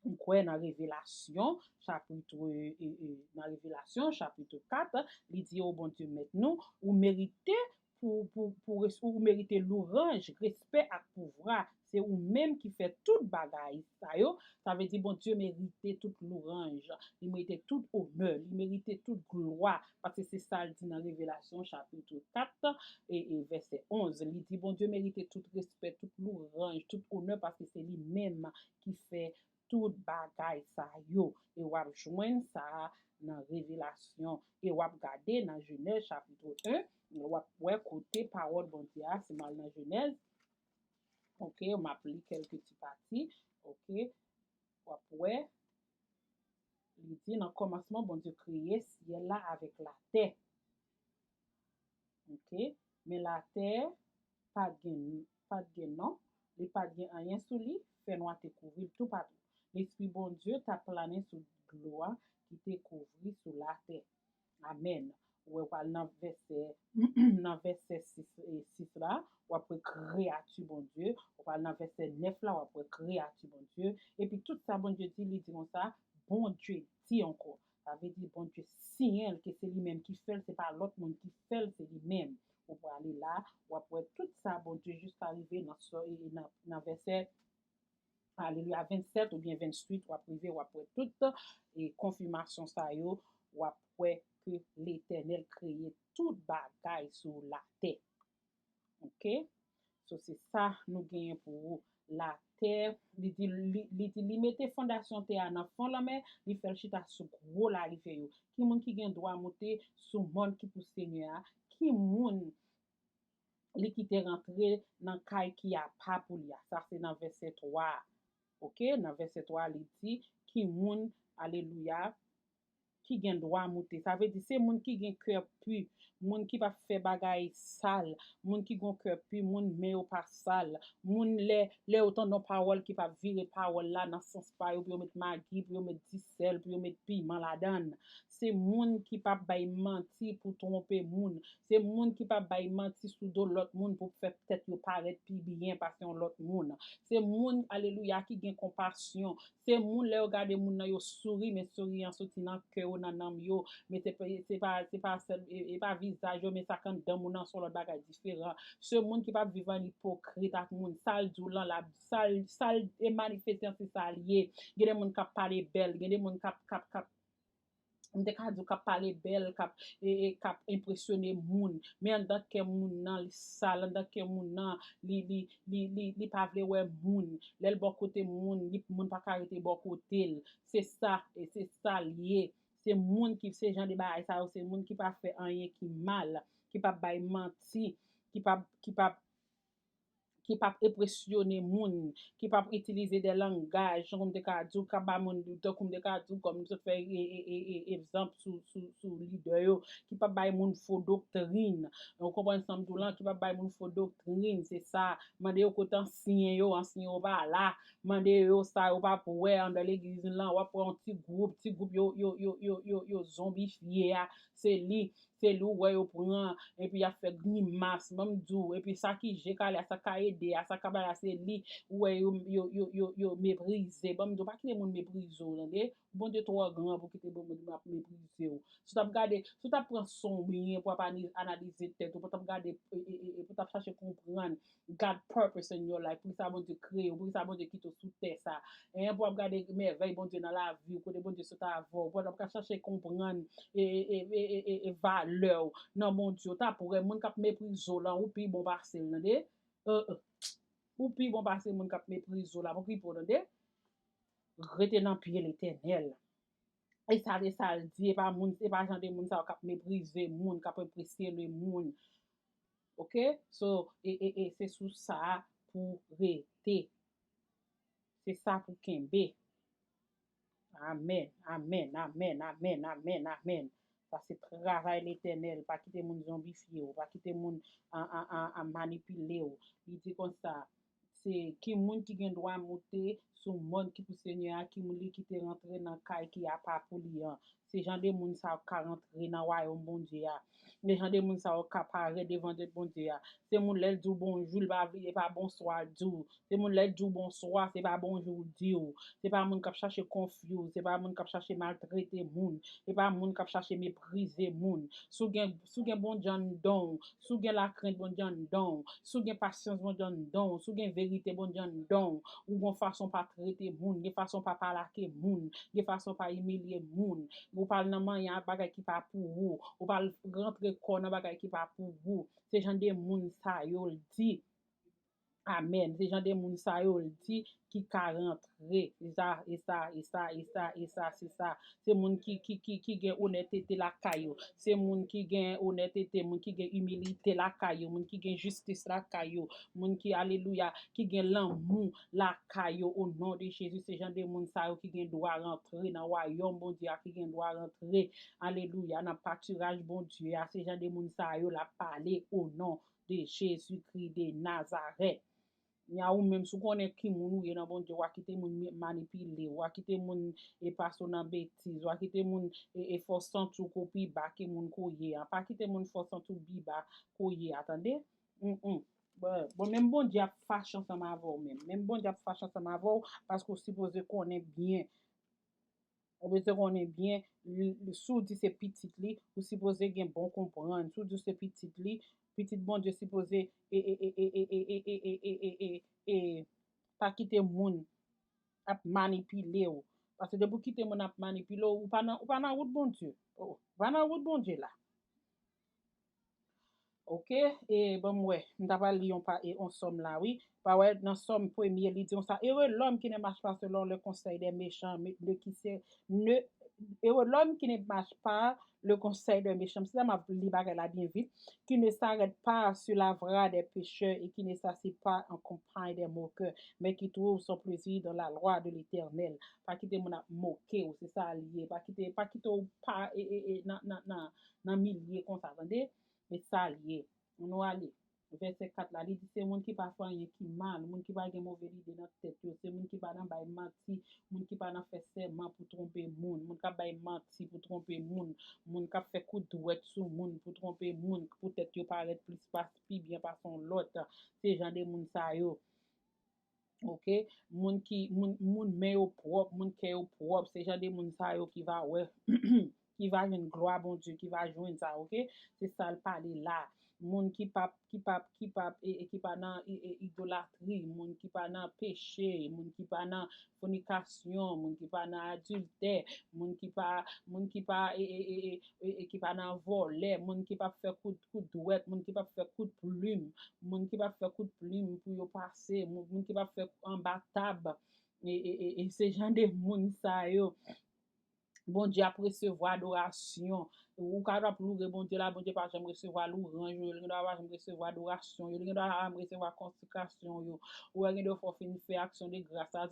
m kwè nan Revelasyon, chapit, e, e, nan Revelasyon, chapit kat, li di, o Bondye mèt nou, ou merite pou, pou, pou res-, ou merite louranj, respè ak pouvwa. Se ou menm ki fè tout bagay sa yo. Sa vle di Bondye merite tout louranj, li merite tout onè, li merite tout glwa, paske se sa l di nan Revelasyon chapit kat e, e vèsè onz. Li di Bondye merite tout respè, tout louranj, tout onè, paske se li menm ki fè tout bagay sa yo. E w ap jwenn sa nan Revelasyon. E w ap gade nan Jenèz chapit en, w ap wè kote pawòl Bondye a, si m al nan Jenèz, oke, m ap li kèlke ti pati, oke, w ap wè, li di nan kòmansman Bondye kreye syèl la avèk latè. Oke, men latè pa t gen, pa t gen non, li pa t gen anyen sou li, fènwa te kouvri l toupatou. Lespri Bondye t ap plane sou dlo a ki te kouvri sou latè. Amèn. Ou wè, w al nan vèsè, nan vèsè sis, e, sis la, w ap wè kreyati Bondye. Ou al nan vèsè nèf la, w ap wè kreyati Bondye. Epi tout sa Bondye di, li di konsa, Bondye di ankò. Sa vle di Bondye siyen l ke se li menm ki fè l, se pa lòt moun ki fè l, se li menm. Ou prale la, w ap wè tout sa Bondye jiska rive nan, nan, nan vèsè, alelouya, vennsèt oubyen venntuit, w ap rive, w ap wè tout, e, konfimasyon sa yo, w ap wè ke Letènèl kreye tout bagay sou latè. Oke? So, se sa nou genyen pou ou. Latè, li di, li, li di, li mete fondasyon tè a nan fon lanmè, li fè l chita sou gwo larivyè yo. Ki moun ki gen dwa moute sou mòn ki pou Senyè a? Ki moun li kite rantre nan kay ki apa pou li a? Sa se nan vèsè twa a. Oke? Nan vèsè twa a, li di, ki moun, alelouya, ki gen dwa moute. Sa vle di se moun ki gen kè pi, moun ki p ap fè bagay sal, moun ki gen kè pi, moun men yo pa sal, moun lè, lè yo tande yon pawòl ki p ap vire pawòl la nan sans pa yo, pou yo met magi, pou yo met disèl, pou yo met piman ladan l. Se moun ki p ap bay manti pou twonpe moun. Se moun ki p ap bay manti sou do lòt moun pou fè tèt yo parèt pi byen pase yon lòt moun. Se moun, alelouya, ki gen konpasyon. Se moun, lè yo gade moun nan, yo souri, men souri an soti nan kè yo, nan nanm yo. Men se pa, se pa, se pa sèl, e, e pa vizaj yo, men sa k anndan moun nan se yon lòt bagay diferan. Se moun ki p ap viv an ipokrit ak moun. Sa l di w lan, l ap, sa l, sa l e manifeste an, se sa l ye. Gen de moun k ap pale bèl, gen de moun k ap, k ap, k ap, m te ka di w k ap pale bèl, k ap, e, e, k ap enpresyone moun. Men anndan kè moun nan, li sal, anndan kè moun nan, li, li, li, li, li pa vle wè moun. Lè l bò kote moun, li, moun pa ka rete bò kote l. Se sa, e se sa l ye. Se moun ki, se jan de bagay sa yo, se moun ki pa fè anyen ki mal, ki pa bay manti, ki pa, ki pa ki p ap enpresyone moun, ki p ap itilize de langaj, jan m te ka di w, k ap ba moun, tankou m te ka di w, kòm m sot fè e, e, e, e, egzanp sou, sou, sou lidè yo, ki p ap bay moun fo doktrin. Ou konprann sa m di w lan, ki p ap bay moun fo doktrin, se sa. Mande yo kote ansyen yo, ansyen yo pa la. Mande yo sa yo p ap wè anndan legliz lan, w ap wè yon ti gwoup, ti gwoup yo, yo, yo zonbifye a, se li. Se li ou wè yo pran, epi y ap fè grimas, ban m di w, epi sa ki je kale a, sa ka ede a, sa ka bay la, se li ou wè yo, yo, yo, yo, yo meprize. Ban m di w, pa kite moun meprize w, tande. Bondye twò gran pou kite bon moun ap meprize w. Si w t ap gade, si w t ap pran son byen pou w ap ani-, analize tèt ou, pou w t ap gade, e, e, e, e, pou w t ap chache konprann God purpose in your life, poukisa Bondye kreye w, poukisa Bondye kite w sou tè sa. En, pou w ap gade mèvèy Bondye nan lavi w, kote Bondye sot avè w, pou w ap ka chache konprann e, e, e, e, e, e, e valè w nan Bondye. W t ap wè moun k ap meprize w lan, ou pi bon pase l, tande. E, e. Ou pi bon pase moun k ap meprize w la, pou ki pou, tande. Rete nan pye Letènèl. E sa, e sa l di, e pa moun, e pa jan de moun sa yo k ap meprize moun, k ap enpresyone moun. Oke? So, e, e, e, se sou sa pou rete. Se sa pou kenbe. Amèn, amèn, amèn, amèn, amèn, amèn. Sa se travay Letènèl. Pa kite moun zonbifye w. Pa kite moun a, a, a, a manipile w. Li di konsa, se ki moun ki gen dwa moute sou mòn ki pou Senyè a, ki moun li kite rantre nan kay ki apa pou li an. Se jan de moun sa yo ka rantre nan wayòm Bondye a. Se jan de moun sa yo ka parèt devan tèt Bondye a. Se moun lè l di w bonjou, li pa vle, e pa bonswa l di w. Se moun lè l di w bonswa, se pa bonjou l di w. Se pa moun k ap chache confuse, se pa moun k ap chache maltrete moun, se pa moun k ap chache meprize moun. Si w gen, si w gen Bondye anndan w, si w gen lakrent Bondye anndan w, si w gen pasyans Bondye anndan w, si w gen verite Bondye anndan w, ou gon fason pa trete moun, gen fason pa pale ak moun, gen fason pa imilye moun. Ou pa al nan manyen ak bagay ki pa pou ou, ou pa al rantre kò nan bagay ki pa pou ou. Se jan de moun sa yo l di. Amèn. Se jan de moun sa yo l di ki ka rantre. E sa, e sa, e sa, e sa, e sa, se sa. Se moun ki, ki, ki, ki gen onètete lakay yo. Se moun ki gen onètete, moun ki gen imilite lakay yo, moun ki gen jistis lakay yo, moun ki, alelouya, ki gen lanmou lakay yo, o non de Jezi. Se jan de moun sa yo ki gen dwa rantre nan wayòm Bondye a, ki gen dwa rantre, alelouya, nan patiraj Bondye a. Se jan de moun sa yo l ap pale, o non de Jezikri de Nazarèt. Nya ou menm, si w konnen ki moun ou ye nan Bondye, w a kite moun mi-, manipile w, w a kite moun e pase w nan betiz, w a kite moun e, e fè w santi w pi ba ke moun ke w ye a. Pa kite moun fè w santi w pi ba ke w ye a, tande? Mm, mm. Bon, bon, menm Bondye ap fache ansanm avè w menm. Menm Bondye ap fache ansanm avè w paske w sipoze konnen byen. Ou bezwen konnen byen, li, li, si w di se pitit li, ou sipoze gen bon konprann. Si w di se pitit li, pitit Bondye sipoze e, e, e, e, pa kite moun ap manipile w. Paske depi w kite moun ap manipile w, ou pa nan, ou pa nan wout Bondye. Ou pa nan wout Bondye la. Oke, e ban m wè, m ta pral li yon pa, e, yon sòm la, wi. Pa wè, nan sòm premye, li di konsa, Heureux l'homme qui ne marche pas selon le conseil des méchants, mais le qui se, ne, heureux l'homme qui ne marche pas le conseil des méchants. Se sa m ap li bagay la byen vit. Qui ne s'arrête pas sur la voie des pécheurs et qui ne s'assied pas en compagnie des moqueurs, mais qui trouve son plaisir dans la loi de l'Éternel. Pa kite moun ap moke w, se sa l ye. Pa kite, pa kite w pa, e, e, e, nan, nan, nan, nan milye konsa, tande? E sa l ye. Nou ale. Vèsè kat la, li di, se moun ki pa fè anyen ki mal, moun ki pa gen move lide nan tèt yo, se moun ki pa nan bay manti, moun ki pa nan fè sèman pou twonpe moun, moun k ap bay manti pou twonpe moun, moun k ap fè kout dwèt sou moun pou twonpe moun, pou tèt yo parèt plis pas, pi byen pase yon lòt. Se jan de moun sa yo. Oke? Moun ki, moun, moun men yo pwòp, moun kè yo pwòp, se jan de moun sa yo ki va wè, ki va jwenn glwa Bondye, ki va jwenn sa, oke? Se sa l pale la. Moun ki p ap, ki p ap, ki p ap, e, e ki pa nan, e, e, idolatri, moun ki pa nan peche, moun ki pa nan fònikasyon, moun ki pa nan adiltè, moun ki pa, moun ki pa, e, e, e, e, e, e ki pa nan vòlè, moun ki p ap fè kout, kout dwèt, moun ki p ap fè kout plim, moun ki p ap fè kout plim pou yo pase, moun, moun ki p ap fè anba tab. E, e, e, e se jan de moun sa yo. Bondye ap resevwa adorasyon. Ou ka ap loure Bondye la, Bondye pa janm resevwa louranj yo, li gen dwa pa janm resevwa adorasyon yo, li gen dwa pa janm resevwa konsekrasyon yo. Ou wè gen de fwa w fin fè aksyon de gras la,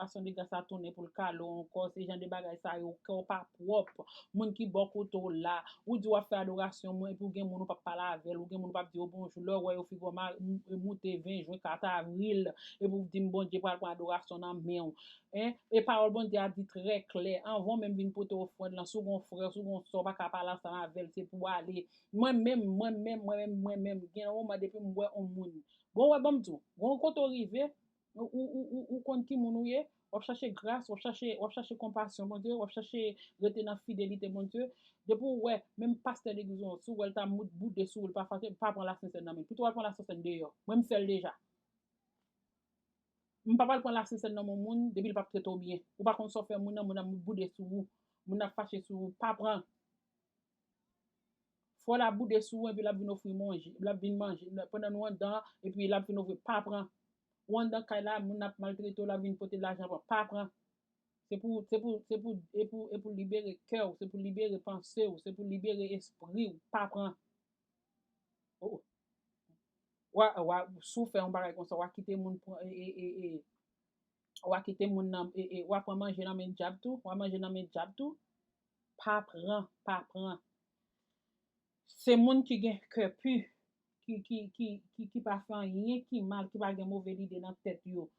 aksyon de gras la tounen pou l kale w ankò, se jan de bagay sa yo, kè w pa pwòp. Moun ki bò kote w la, ou di w ap fè adorasyon, mwen, epi w gen moun ou p ap pale avè l, ou gen moun ou p ap di yo bonjou, lè w wè yo figi w ma-, m-, moute ven jen, kat avril, epi w di m Bondye pral pran adorasyon nan men w. Hein? E pawòl Bondye a di trè klè. Anvan w menm vin pote ofrann lan, si w gen yon frè, si w gen yon sè, w pa ka pale ansanm avè l, se pou w ale. Mwen menm, mwen menm, mwen menm, mwen menm, gen yon moman depi m wè yon moun. Bon, wè, ban m di w, gen yon kote w rive, ou, ou, ou, ou, ou konn ki moun ou ye, w ap chache gras, w ap chache, w ap chache konpasyon Bondye, w ap chache rete nan fidelite Bondye. Depi w wè, menm pastè legliz ou, si w wè l ta mout boude sou ou, l pa fache, pa pran lasensèn nan men l. Pito w al pran lasensèn deyò. Mwen, m fè l deja. M p ap al pran lasensèn nan men yon moun, depi l p ap trete w byen. Ou pa konn sa w fè moun nan, moun nan ap boude sou ou. Moun nan ap fache sou ou, pa pran. Fò l ap boude sou ou, epi l ap vin ofri manje, l ap vin manje. Pandan nou anndan an, epi l ap vin ofri, pa pran. Ou anndan kay la, moun nan ap maltrete w, l ap vin pote lajan, pran, pa pran. Se pou, se pou, se pou, e pou, e pou libere kè w, se pou libere panse w, se pou libere espri w, pa pran. Oh. Wa, wa, si w fè yon bagay konsa, w a kite moun pran, e, e, e, e, w a kite moun nan, e, e, w a pran manje nan men dyab tou, w a manje nan men dyab tou. Pa pran, pa pran. Se moun ki gen kè pi, ki, ki, ki, ki, ki pa fè anyen ki mal, ki pa gen move lide nan tèt yo.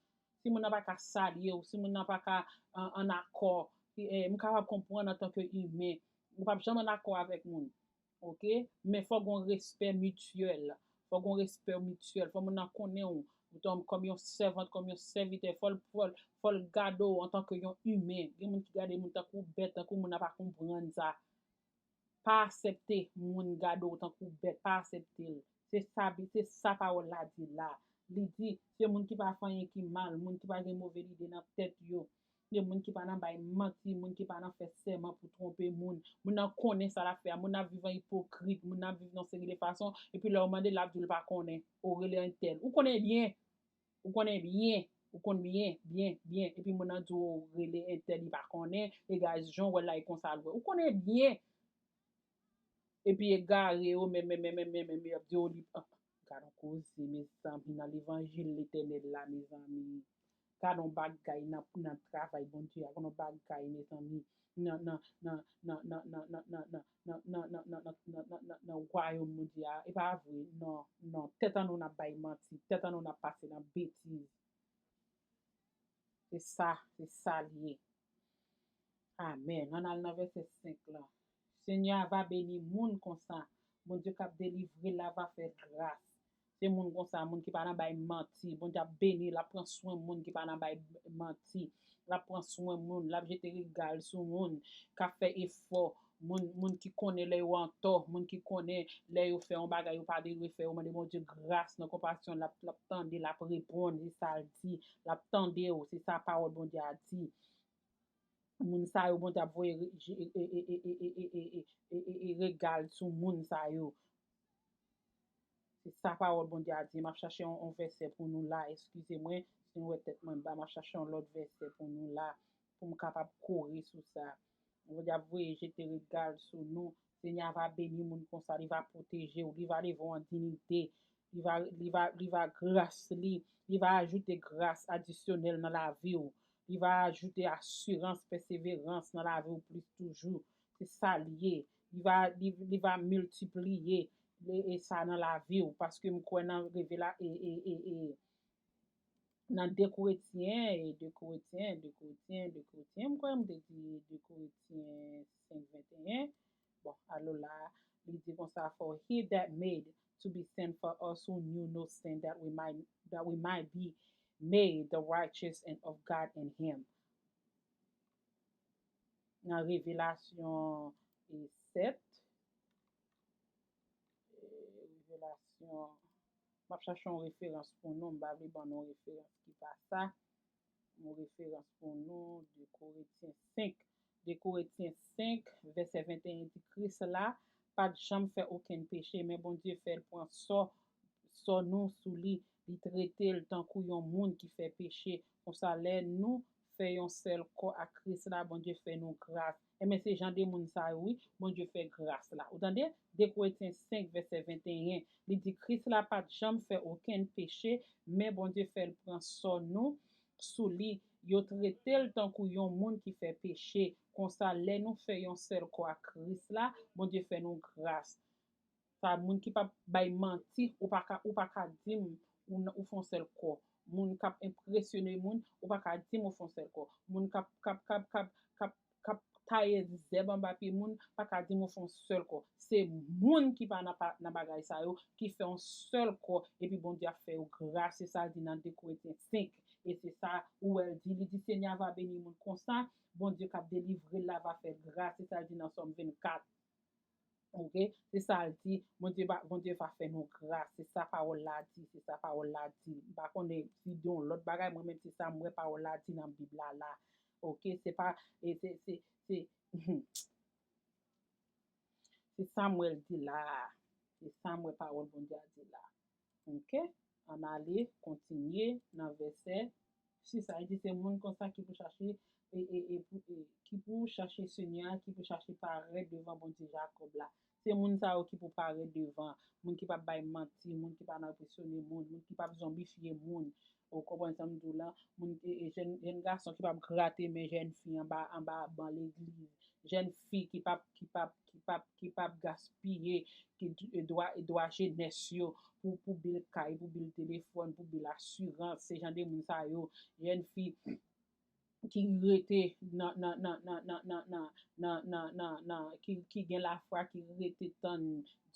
Si moun nan pa ka salye w, si moun nan pa ka an, an akò, ki, eh, m kapab konprann antanke imen, ou p ap janm an akò avèk moun. Oke? Men fò gon respè mityèl. Fò gon respè mityèl. Fò moun nan konnen w, ou tann kòm yon sèvant, kòm yon sèvitè. Fò l, fò l, fò l gade w antanke yon imen. Gen moun ki gade moun tankou bèt, tankou moun nan pa konprann sa. Pa aksepte moun gade w tankou bèt, pa aksepte l. Se sa, se sa pawòl la di la. Li di, se moun ki pa fè anyen ki mal, moun ki pa gen move lide nan tèt yo. Se moun ki pa nan bay manti, moun ki pa nan fè sèman pou twonpe moun. Moun nan konnen sa l ap fè a, moun nan ap viv an ipokrit, moun nan ap viv nan seri de fason, epi lè w mande l, l ap di w l pa konnen. Ou rele entèl. Ou konnen byen, ou konnen byen, ou konn byen, byen, byen, epi moun nan di w rele entèl, li pa konnen, e gade jan w wè l la, e konsa l wè. Ou konnen byen. Epi egare yo, men, men, men, men, men, men, men, y ap di w li, ah, gad yon koze, mezanmi, nan levanjil Letènèl la, mezanmi. Gad yon bagay nan, nan travay Bondye a, gad yon bagay, mezanmi, nan, nan, nan wayòm Bondye a. E pa vre, non, non, tèt an nou n ap bay manti, tèt an nou n ap pase nan betiz. Se sa, se sa l ye. Amèn. Ann al nan vèsè senk lan. Senyè a va beni moun konsa. Bondye k ap delivre la va fè gras. Se moun konsa, moun ki pa nan bay manti. Bondye ap beni, l ap pran swen moun ki pa nan bay manti. L ap pran swen moun, l ap jete rega l sou moun k ap fè efò. Moun, moun ki konnen lè yo antò, moun ki konnen lè yo fè yon bagay yo pa te dwe fè, yo mande Bondye gras nan konpasyon, l ap, l ap tande, l ap reponn, se sa l di, l ap tande w, se sa pawòl Bondye a di. Moun sa yo, Bondye ap voye re-, je-, e, e, rega l sou moun sa yo. Se sa pawòl Bondye a di. M ap chache yon, yon vèsè pou nou la. Eskize mwen, si nou wè tèt mwen ba, m ap chache yon lòt vèsè pou nou la, pou m kapab kore sou sa. Bondye ap voye jete rega l sou nou. Senyè a va beni moun konsa, li va pwoteje w, li va leve w an diyite, li va, li va, li va gras li, li va ajoute gras adisyonèl nan lavi w, li va ajoute asirans, pèseverans nan lavi w plis toujou. Se sa l ye. Li va, li, li va miltipliye e, e sa nan lavi w, paske m kwè nan revela-, e, e, e, e, nan de Koretyen, e de Koretyen, de Koretyen, de Koretyen, m kwè m te di de Koretyen senk venteyen. Bon, alò la, li di konsa, "For he that made to be sin for us who knew no sin, that we might, that we might be made the righteousness of God in him." Nan Revelasyon, e, sèt, e, Revelasyon, m ap chache yon referans pou nou, m pa vle ban nou yon referans ki pa sa. Yon referans pou nou, de Koretyen senk. De Koretyen senk, vèsè venteyen di, Kris la pa t janm fè okenn peche, men Bondye fè l pran sò, sò nou sou li. Li trete l tankou yon moun ki fè peche. Konsa, lè nou fè yon sèl kò ak Kris la, Bondye fè nou gras. Enben, se jan de moun sa yo, wi, Bondye fè gras la. Ou tande? De Koretyen senk, vèsè venteyen, li di, Kris la pa t janm fè okenn peche, men Bondye fè l pran sò nou sou li. Yo trete l tankou yon moun ki fè peche. Konsa, lè nou fè yon sèl kò ak Kris la, Bondye fè nou gras. Sa, moun ki p ap bay manti, ou pa ka, ou pa ka di m, ou, n-, ou fè yon sèl kò. moun k ap enpresyone moun, ou pa ka di m ou fè yon sèl kò. Moun k ap, k ap, k ap, k ap, k ap, k ap taye zèb anba pye moun, pa ka di m ou fè yon sèl kò. Se moun ki pa nan, pa, nan bagay sa yo, ki fè yon sèl kò, epi Bondye ap fè yo gras. Se sa l di nan de Korentyen senk. E se sa ou wè l di. Li di, Senyè a va beni moun konsa, Bondye k ap delivre l la va fè gras. Se sa l di nan Sòm vennkat. Ok? Se sa l di, Bondye va, Bondye va fè nou gras. Se sa pawòl la di, se sa pawòl la di. M pa konnen si gen yon lòt bagay, mwen menm se sa m wè pawòl la di nan Bib la la. Ok? Se pa, e se, se, se, se sa m wè l di la. Se sa m wè pawòl Bondye a di la. Ok? Ann ale, kontinye nan vèsè sis la. Li di, se moun konsa ki pou chache, e, e, e, pou, e, ki pou chache Senyè a, ki pou chache parèt devan Bondye Jakòb la. Se moun sa yo ki pou parèt devan, moun ki p ap bay manti, moun ki pa nan enpresyone moun, moun ki p ap zonbifye moun. Ou konprann sa m di w la? Moun, e, e, jèn, jèn gason ki p ap grate men jèn fi anba, anba ban legliz. Jèn fi ki p ap, ki p ap, ki p ap, ki p ap gaspiye, ki d-, dwa, dwa jenès yo pou, pou bil kay, pou bil telefòn, pou bil asirans. Se jan de moun sa yo. Jèn fi ki rete nan, nan, nan, ki, ki gen lafwa, ki rete tann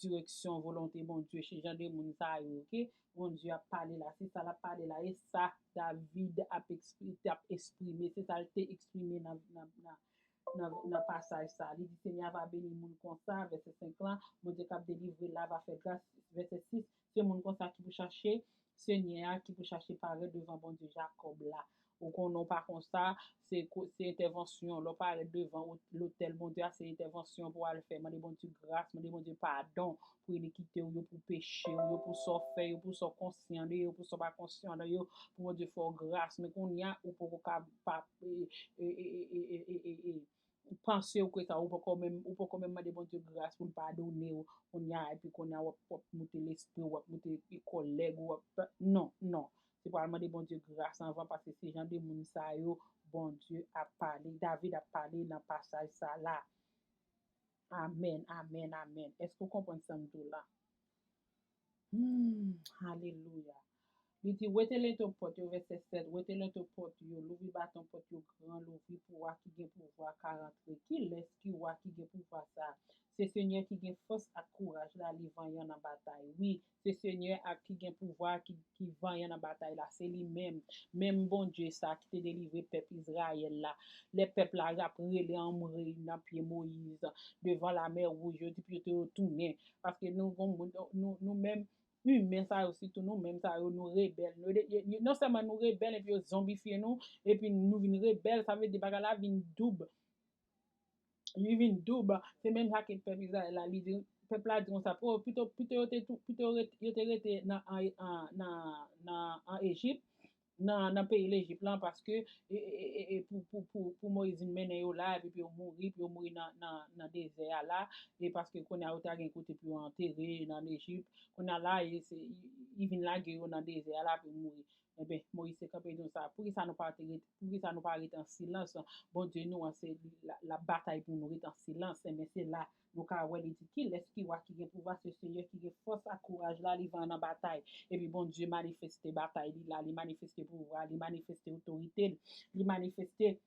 direksyon, volonte Bondye. Se jan de moun sa yo, ok? Bondye ap pale la, se sa l ap pale la. E sa David ap ekspri-, t ap eksprime, se sa l te eksprime nan, nan, nan, nan, nan pasaj sa. Li di, Senyè a va beni moun konsa, vèsè senk lan, Bondye k ap delivre l la va fè gras, vèsè sis, se moun konsa ki pou chache Senyè a, ki pou chache parèt devan Bondye Jakòb la. Ou konnen w pa konsa, se ko-, se entèvansyon. Lè w parèt devan o-, lotèl Bondye a, se entèvansyon pou w al fè. Mande Bondye gras, mande Bondye padon pou inikite w yo, pou peche w yo, pou sa w fè yo, pou sa w konsyan de yo, pou sa w pa konsyan de yo, pou Bondye fè w gras. Men kounye a, ou poko ka pa, e, e, panse ou kwè sa, ou poko menm, ou poko menm mande Bondye gras pou l padone w. Kounye a, epi kounye a, w ap, w ap moute lespri w, w ap moute kòlèg ou, w ap, non, non. Se pou al mande Bondye gras anvan, paske se jan de moun sa yo, Bondye ap pale, David ap pale nan pasaj sa la. Amèn, amèn, amèn. Èske w konprann sa m di w la? Hmm, alelouya. Li di, wete lento pòt yo, vèsè sèt, wete lento pòt yo, louvri baton pòt yo gran, louvri pou wa ki gen pouvwa ka rantre. Kilès ki wa ki gen pouvwa sa? Se Senyè ki gen fòs ak kouraj la, li vanyan nan batay. Wi, se Senyè a ki gen pouvwa, ki, ki vanyan nan batay la. Se li menm, menm Bondye sa ki te delivre pèp Izrayèl la. Lè pèp la ap rele Omri nan pye Moyiz, devan Lamè Wouj, yo di pou yo te retounen. Paske nou, nou, nou, nou menm, imen sa yo, sitou nou menm sa yo, nou rebèl. Nou, non sèlman nou rebèl, epi yo zonbifye nou, epi nou vin rebèl, sa vle di bagay la vin doub. Li vin doub. Se menm sa ke pèp Izrayèl la, li di, pèp la di konsa, pou, pito, pito yo te tou, pito yo ret-, yo te rete nan, an, an, nan, nan, an Ejip, nan, nan peyi Lejip lan, paske, e, e, e, e, pou, pou, pou, pou Moyiz vin mennen yo la, epi pou yo mouri, pou yo mouri nan, nan, nan dezè a la, e paske kounye a yo ta gen kote pou yo antere nan Ejip, kounye a la, e se, li, li vin lage yo nan dezè a la pou yo mouri. Enben, Moyiz te kanpe, di konsa, poukisa nou pa te ret-, poukisa nou pa rete an silans? Bondye nou an, se l ap batay pou nou, rete an silans. Enben, se la nou ka wè li di, kilès ki wa ki gen pouvwa? Se Senyè ki gen fòs ak kouraj la, li vanyan nan batay. Epi Bondye manifeste batay li la, li manifeste pouvwa, li manifeste otorite l, li manifeste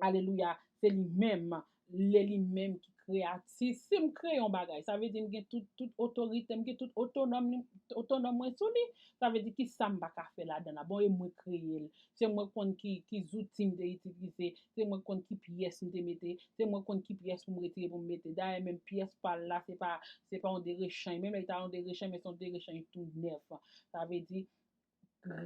Alelouya, se li menm, li, li menm ki kreyatif. Si m kreye yon bagay, sa vle di m gen tout, tout otorite, m gen tout otonòm, otonòm mwen sou li. Sa vle di ki sa m pa ka fè ladan la? Bon, e mwen kreye l. Se mwen konn ki, ki zouti m te itilize, se mwen konn ki pyès m te mete, se mwen konn ki pyès pou m retire pou m mete. Dayè, menm pyès pa l la, se pa, se pa yon derechany. Menm lè l ta yon derechany, men se yon derechany tou nèf. Sa vle di,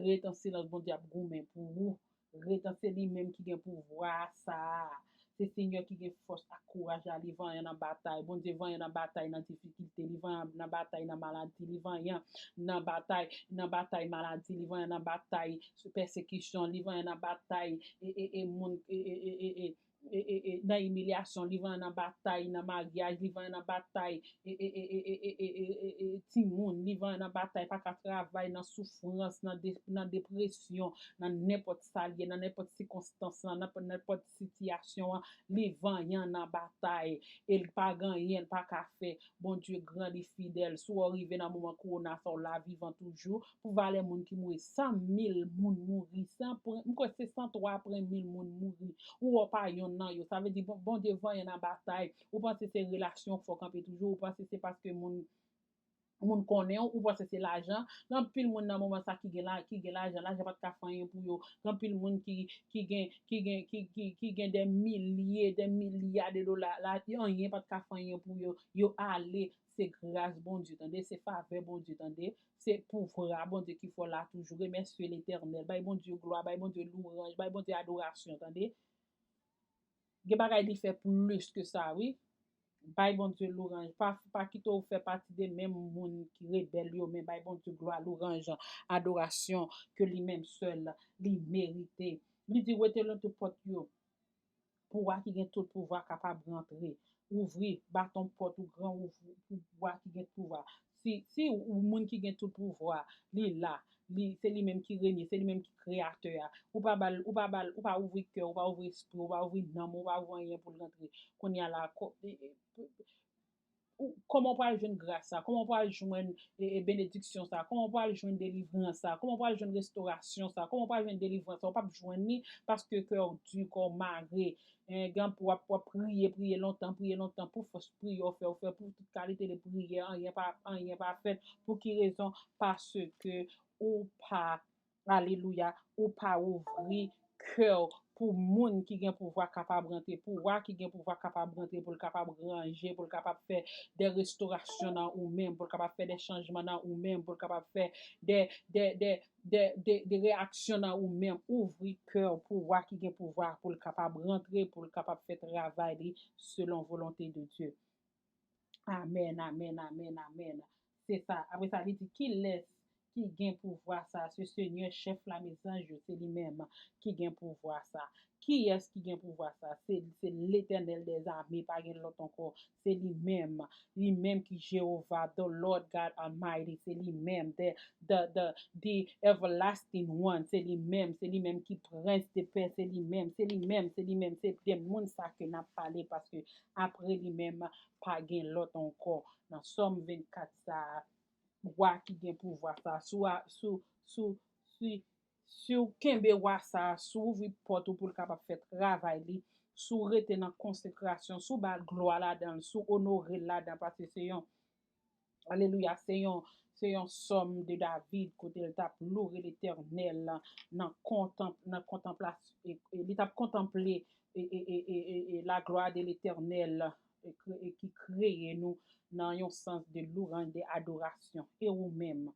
ret an silans, Bondye ap goumen pou ou. Ret an, se li menm ki gen pouvwa sa a. Se Senyè ki gen fòs ak kouraj la, li vanyan nan batay. Bondye vanyan nan batay nan difikilte, li vanyan nan batay nan maladi, li vanyan nan batay, nan batay maladi, li vanyan nan batay sou pèsekisyon, li vanyan nan batay e, e, e moun, e, e, e, e, e, e, e, e, nan imilyasyon, li vanyan nan batay nan maryaj, li vanyan nan batay e, e, e, e, e, e, e, e, e, e, timoun, li vanyan nan batay pa ka travay, nan soufrans, nan, de, nan depresyon, nan nenpòt sa l ye, nan nenpòt sikonstans lan, nan nenpòt sitiyasyon an, li vanyan nan batay. E l pa gen anyen l pa ka fè. Bondye gran, li fidèl. Si w rive nan moman kowona sa, w la vivan toujou, pou valè moun ki mouri, san mil moun mouri, san pwen, m kwè se san twa pwen mil moun mouri. Ou wè w pa yonn nan yo. Sa vle di Bon- Bondye vanyan nan batay. Ou panse se relasyon k fè w kanpe toujou? Ou panse se paske moun moun konnen w? Ou panse se lajan? Gen anpil moun nan moman sa ki gen la, ki gen lajan, lajan pa t ka fè anyen pou yo. Gen anpil moun ki ki gen ki gen ki ki ki gen dè milye, dè milya de dola, la anyen pa t ka fè anyen pou yo. Yo ale, se gras Bondye, tande, se favè Bondye, tande, se pouvwa Bondye ki fè w la toujou. Remèsye Letènèl, bay Bondye glwa, bay Bondye louwanj, bay Bondye adorasyon, tande. Gen bagay li fè plis ke sa, wi. Bay Bondye louwanj. Pa, pa kite w fè pati de menm moun ki rebèl yo, men bay Bondye glwa, louwanj, adorasyon ke li menm sèl li merite. Li di, rete nan tout pòt yo pou wa ki gen tout pouvwa kapab rantre. Ouvri baton pòt ou gran ouvri pou wa ki gen pouvwa. Si, si ou moun ki gen tout pouvwa, li la, li, se li menm ki renye, se li menm ki kreyatè a. Ou pa bal, ou pa bal, ou pa ouvri kè, ou pa ouvri espri, ou pa ouvri nanm, ou pa ouvri anyen pou l rantre. Kounye a la, ko- e- e- ou- kòman w pral jwenn gras sa? Kòman w pral jwenn e, e, benediksyon sa? Kòman w pral jwenn delivrans sa? Kòman w pral jwenn restorasyon sa? Kòman w pral jwenn delivrans sa? W p ap jwenn li paske kè w di, kè w mare. Eh, gen w ap, w ap priye, priye lontan, priye lontan pou fòs priyè w fè, w fè pou tout kalite de priyè, anyen pa, anyen pa fèt. Pou ki rezon? Paske ou pa, alelouya, ou pa ouvri kè w pou moun ki gen pouvwa kapab rantre, pou wa ki gen pouvwa kapab rantre, pou l kapab ranje, pou l kapab fè de restorasyon nan ou menm, pou l kapab fè de chanjman nan ou menm, pou l kapab fè de, de, de, de, de, de reyaksyon nan ou menm. Ouvri kè w pou wa ki gen pouvwa, pou l kapab rantre, pou l kapab fè travay li selon volonte de Dye. Amèn, amèn, amèn, amèn. Se sa. Apre sa, li di, kilès ki gen pouvwa sa? Se Senyè, chèf lame zanj yo, se li menm ki gen pouvwa sa. Kiyès ki gen pouvwa sa? Se, se Letènèl dèzame, pa gen lòt ankò. Se li menm. Li menm ki Jewova, the Lord God Almighty, se li menm. The, the, the, the everlasting one, se li menm. Se li menm ki prens de pè, se li menm. Se li menm, se li menm. Se de moun sa ke n ap pale, paske apre li menm, pa gen lòt ankò. Nan Sòm vennkat sa a, wa ki gen pouvwa sa a, si w a, si w, si w, si, si w kenbe wa sa a, si w ouvri pòt ou pou l kapab fè travay li, si w rete nan konsekrasyon, si w ba l glwa ladan l, si w onore l ladan, paske se yon, alelouya, se yon, se yon sòm de David, kote l t ap loure Letènèl nan kontanp-, nan kontanplasyon, e, e, li t ap kontanple e, e, e, e, e, e la gloire de l'Éternel, e, kre-, e ki kreye nou nan yon sans de louanj, de adorasyon. E ou menm,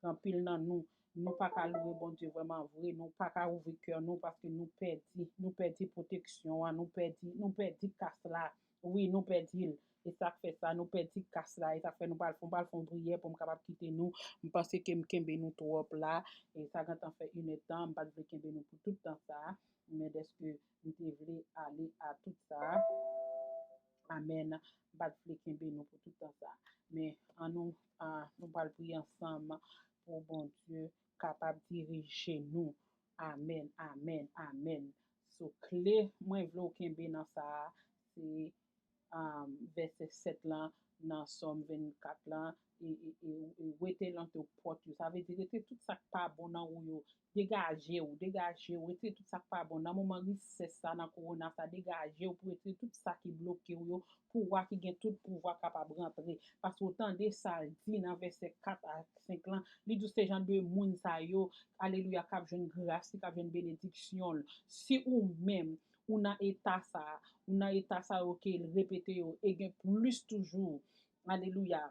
anpil nan nou, nou pa ka louwe Bondye vrèman vre, nou pa ka ouvri kè nou paske nou pèdi, nou pèdi pwoteksyon an, nou pèdi, nou pèdi kas la. Wi, nou pèdi l. E sa k fè sa, nou pèdi kas la. E sa k fè nou pral fè, pral fè yon priyè pou m kapab kite nou. M panse ke m kenbe nou twòp la. E sa gentan fè inèdtan, m pa t vle kenbe nou pou tout tan sa a. Men dèske m te vle ale a tout sa. Amèn. M pa t vle kenbe nou pou tout tan sa. Men ann nou, ah, nou pral priye ansanm pou Bondye kapab dirije nou. Amèn, amèn, amèn. So, kle mwen vle w kenbe nan sa a, se um, vèsè sèt lan, nan Sòm vennkat lan, e, e, e, e rete nan tout pòt yo. Sa vle di, rete tout sa k pa bon nan ou yo. Degaje w, degaje w, retire tout sa k pa bon. Nan moman risès sa, nan kowona sa, degaje w pou retire tout sa ki bloke w yo, pou wa ki gen tout pouvwa kapab rantre. Paske w tande sa l di nan vèsè kat a senk lan, li di w se jan de moun sa yo, alelouya, k ap jwenn gras li, k ap jwenn benediksyon l. Si ou menm, ou nan eta sa a, ou nan eta sa yo ke l repete yo, e gen plis toujou, alelouya,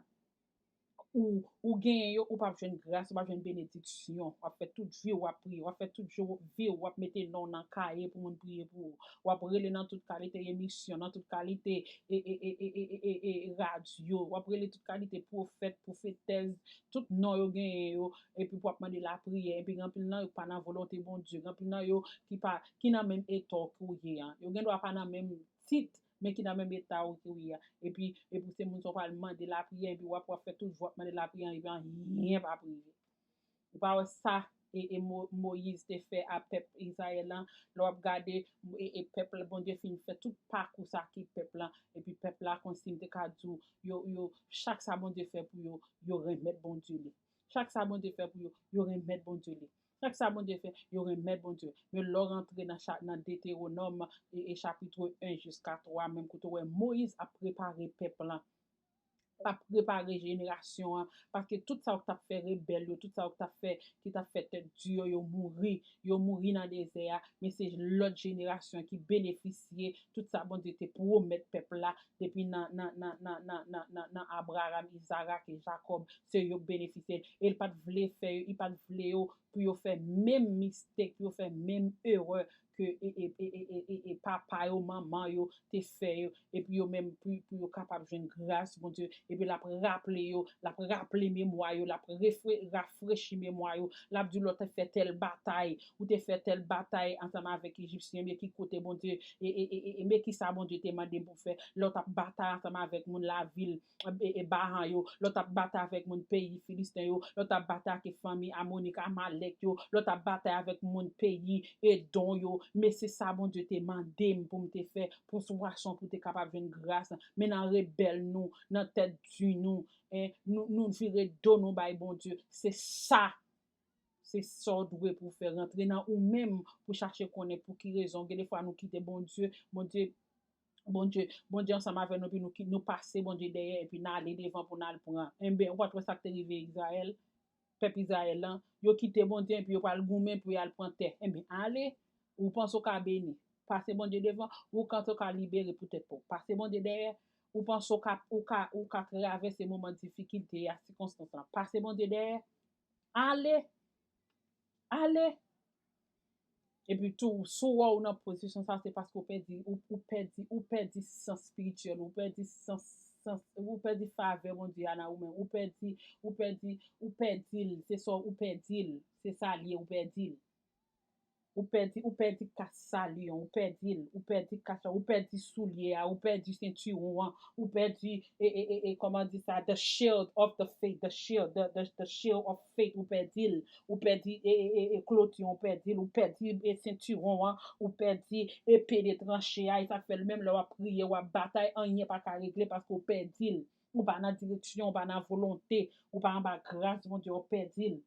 ou, ou genyen yo, ou p ap jwenn gras, ou p ap jwenn benediksyon. W ap fè tout vi w ap priye, w ap fè tout jou, vi w ap mete non w nan kaye pou moun priye pou ou. W ap rele nan tout kalite emisyon, nan tout kalite e, e, e, e, e, e, e, e radyo, w ap rele tout kalite pwofèt, pwofetèz, tout non yo genyen yo, epi pou w ap mande lapriyè, epi gen anpil nan yo pa nan volonte Bondye, gen anpil nan yo ki pa, ki nan menm eta w ke w ye an. Yo gen dwa pa nan menm tit, men ki nan menm eta w ke w ye a. Epi, epi se moun sa w pral mande lapriyè, epi w ap, w ap fè tout jou w ap mande lapriyè, epi anyen p ap rive. Ou pa wè sa e, e Mo- Moyiz te fè a pèp Izrayèl lan? Lè w ap gade, e, e pèp la, Bondye fin fè tout pakou sa ki pèp lan, epi pèp la konsi m te ka di w, yo, yo, chak sa Bondye fè pou yo, yo renmèt Bondye li. Chak sa Bondye fè pou yo, yo renmèt Bondye li. Chak sa Bondye fè, yo renmèt Bondye. Men lè w rantre nan, cha- nan Detewonòm e, e chapit en jiska twa, menm kote w wè Moyiz ap prepare pèp lan, l ap prepare jenerasyon an, paske tout sa yo k t ap fè rebèl yo, tout sa yo k t ap fè, ki t ap fè tèt di yo, yo mouri, yo mouri nan dezè a, men se lòt jenerasyon ki benefisye tout sa Bondye te pwomèt pèp la depi nan, nan, nan, nan, nan, nan, nan, nan Abraram, Izarak e Jakòb, se yo k benefisye l. E l pa t vle fè yo, li pa t vle yo pou yo fè menm mistake, pou yo fè menm erè ke e, e, e, e, e, e, e papa yo, manman yo te fè yo, epi yo menm pou, pou yo kapab jwenn gras Bondye, epi l ap raple yo, l ap raple memwa yo, l ap refre- rafrechi memwa yo, l ap di lè w te fè tèl batay, ou te fè tèl batay ansanm avèk Ejipsyen, men ki kote Bondye, e, e, e, e, e, men ki sa Bondye te mande m pou fè, lè w t ap batay ansanm avèk moun lavil, e, e, Bahan yo, lè w t ap batay avèk moun peyi Filisten yo, lè w t ap batay ak fanmi Amonik, Amalèk yo, lè w t ap batay avèk moun peyi Edon yo, men se sa Bondye te mande m pou m te fè, pou sitiyasyon pou te kapab jwenn gras, men nan rebèl nou, nan tèt di nou, en, nou, nou vire do nou bay Bondye, se sa, se sa w dwe pou w fè, rantre nan ou menm pou chache konnen pou ki rezon, gen defwa nou kite Bondye, Bondye, Bondye, Bondye ansanm avè nou, epi nou, ki- nou pase Bondye dèyè, epi n ale devan pou n al pran. Enben, ou pa t wè sa k te rive Izrayèl, pèp Izrayèl lan, yo kite Bondye, epi yo pral goumen pou y al pran tè. Enben, ale, ou panse w ka beni, pase Bondye devan, ou panse w ka libere pou tèt pa w, pase Bondye dèyè, ou panse w ka, ou ka, ou ka travèse moman difikilte a, sikonstans lan, pase Bondye dèyè, ale, ale. Epi tou, si w wè w nan pozisyon sa, se paske w pèdi, ou, ou pèdi, ou pèdi sans espirityèl, ou pèdi sans, sans, ou pèdi favè Bondye a nan ou menm, ou pèdi, ou pèdi, ou pèdi l, se sa, ou pèdi l, se sa l ye, ou pèdi l. Ou pèdi, ou pèdi kas sali an, ou pèdi l, ou pèdi kas la, ou pèdi soulye a, ou pèdi sentiwon an, ou pèdi, e, e, e, e, kòman di sa, the shield of the faith, the shield, the, the, the shield of faith, ou pèdi l, ou pèdi, e, e, e, e, kloti an, ou pèdi l, ou pèdi, e, sentiwon an, ou pèdi epe de tranche a, e sa k fè l menm lè w ap priye, w ap batay, anyen pa ka regle paske w pèdi l. Ou pa nan direksyon, ou pa nan volonte, ou pa anba gras Bondye, w pèdi l.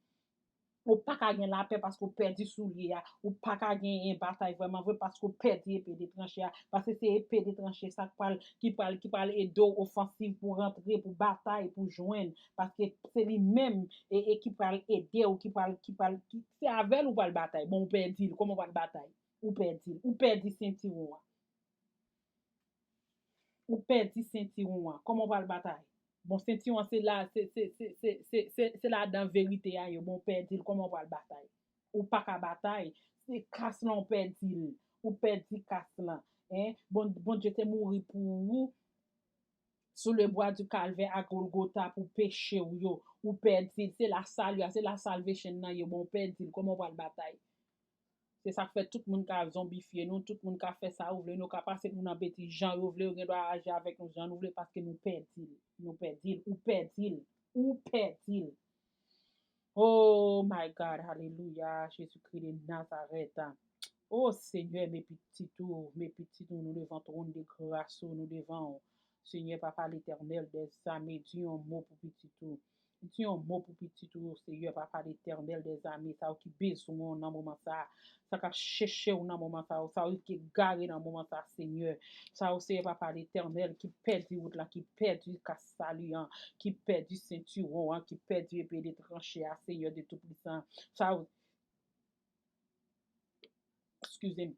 Ou pa ka gen lapè paske w pèdi soulye a. Ou pa ka genyen batay vrèman vre paske w pèdi epe de tranche a. Paske se epe de tranche sa k pral, ki pral, ki pral ede w ofansiv pou rantre, pou batay, pou jwenn. Paske se li menm e, e ki pral ede w, ki pral, ki pral, ki, se avè l ou pral batay. Bon, ou pèdi l. Kòman w pral batay? Ou pèdi l. Ou pèdi sentiwon an. Ou pèdi sentiwon an. Kòman w pral batay? Bon, sentiwon an se la, se, se, se, se, se, se, se ladan verite a ye. Bon, ou pèdi l. Kòman w pral batay? Ou pa ka batay. Se kas lan, ou pèdi l. Ou pèdi kas lan. En? Bon, Bondye te mouri pou ou sou le bwa di Kalvè a Golgota pou peche w yo. Ou pèdi l. Se la sali a, se la salvation nan ye. Bon, ou pèdi l. Kòman w pral batay? Se sa k fè tout moun ka zonbifye nou, tout moun ka fè sa yo vle, nou ka pase nou nan betiz jan yo vle, yo gen dwa aji avèk nou jan nou vle, paske nou pèdi l. Nou pèdi l, ou pèdi l, ou pèdi l. Oh my God, alelouya, Jezikri de Nazarèt. Oh Senyè, men pitit ou, men pitit ou, nou devan twòn de gras ou, nou devan ou. Senyè, Papa Letènèl dèzame, di yon mo pou pitit ou. Di yon mo pou pitit ou, Senyè, Papa Letènèl dèzame, sa yo ki bezwen w nan moman sa a, sa k ap chèche w nan moman sa a, sa yo ki egare nan moman sa a, Senyè. Sa yo, Senyè, Papa Letènèl, ki pèdi wout la, ki pèdi kas sali an, ki pèdi sentiwon an, ki pèdi epe de tranche a, Senyè de Toupisan. Sa yo, eskize m.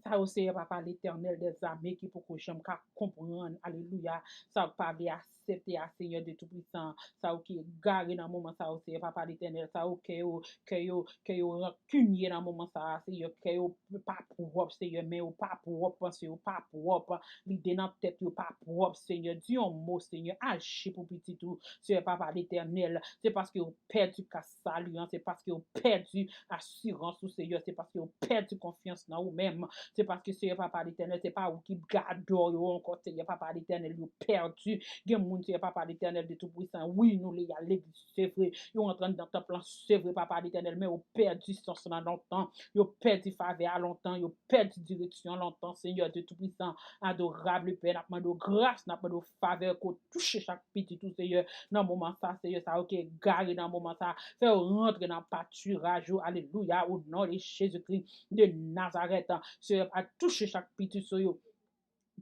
sa yo, Seyè Papa Letènèl dèzame, ki poko janm ka konprann, alelouya, sa yo k pa vle aksepte a, Seyè Dye Toupisan, sa yo ki egare nan moman sa yo, Seyè Papa Letènèl, sa yo kè yo, kè yo, kè yo rankinye nan moman sa a, Seyè, kè yo pa pwòp, Seyè, men yo pa pwòp, panse yo pa pwòp, lide nan tèt yo pa pwòp, Seyè, di yon mo, Seyè, aji pou pitit ou, Seyè Papa Letènèl, se paske yo pèdi kas sali an, se paske yo pèdi asirans ou, Seyè, se paske yo pèdi konfyans nan ou menm, se paske, Seyè Papa Letènèl, se pa ou ki gadò yo ankò, Seyè Papa Letènèl, yo pèdi. Gen moun, Seyè Papa Letènèl de Toupisan, wi, nou le al legliz, se vre, yo antre anndan tanp lan, se vre, Papa Letènèl, men yo pèdi sans lan lontan, yo pèdi favè a lontan, yo pèdi direksyon lontan, Seyè de Toupisan, adorab Pè, n ap mande w gras, n ap mande w favè, ke w touche chak pitit ou, Seyè, nan moman sa, Seyè, sa yo ki egare nan moman sa, fè yo rantre nan patiraj ou, alelouya, o non de Jezikri de Nazarèt, Seyè, al touche chak pitit ou yo.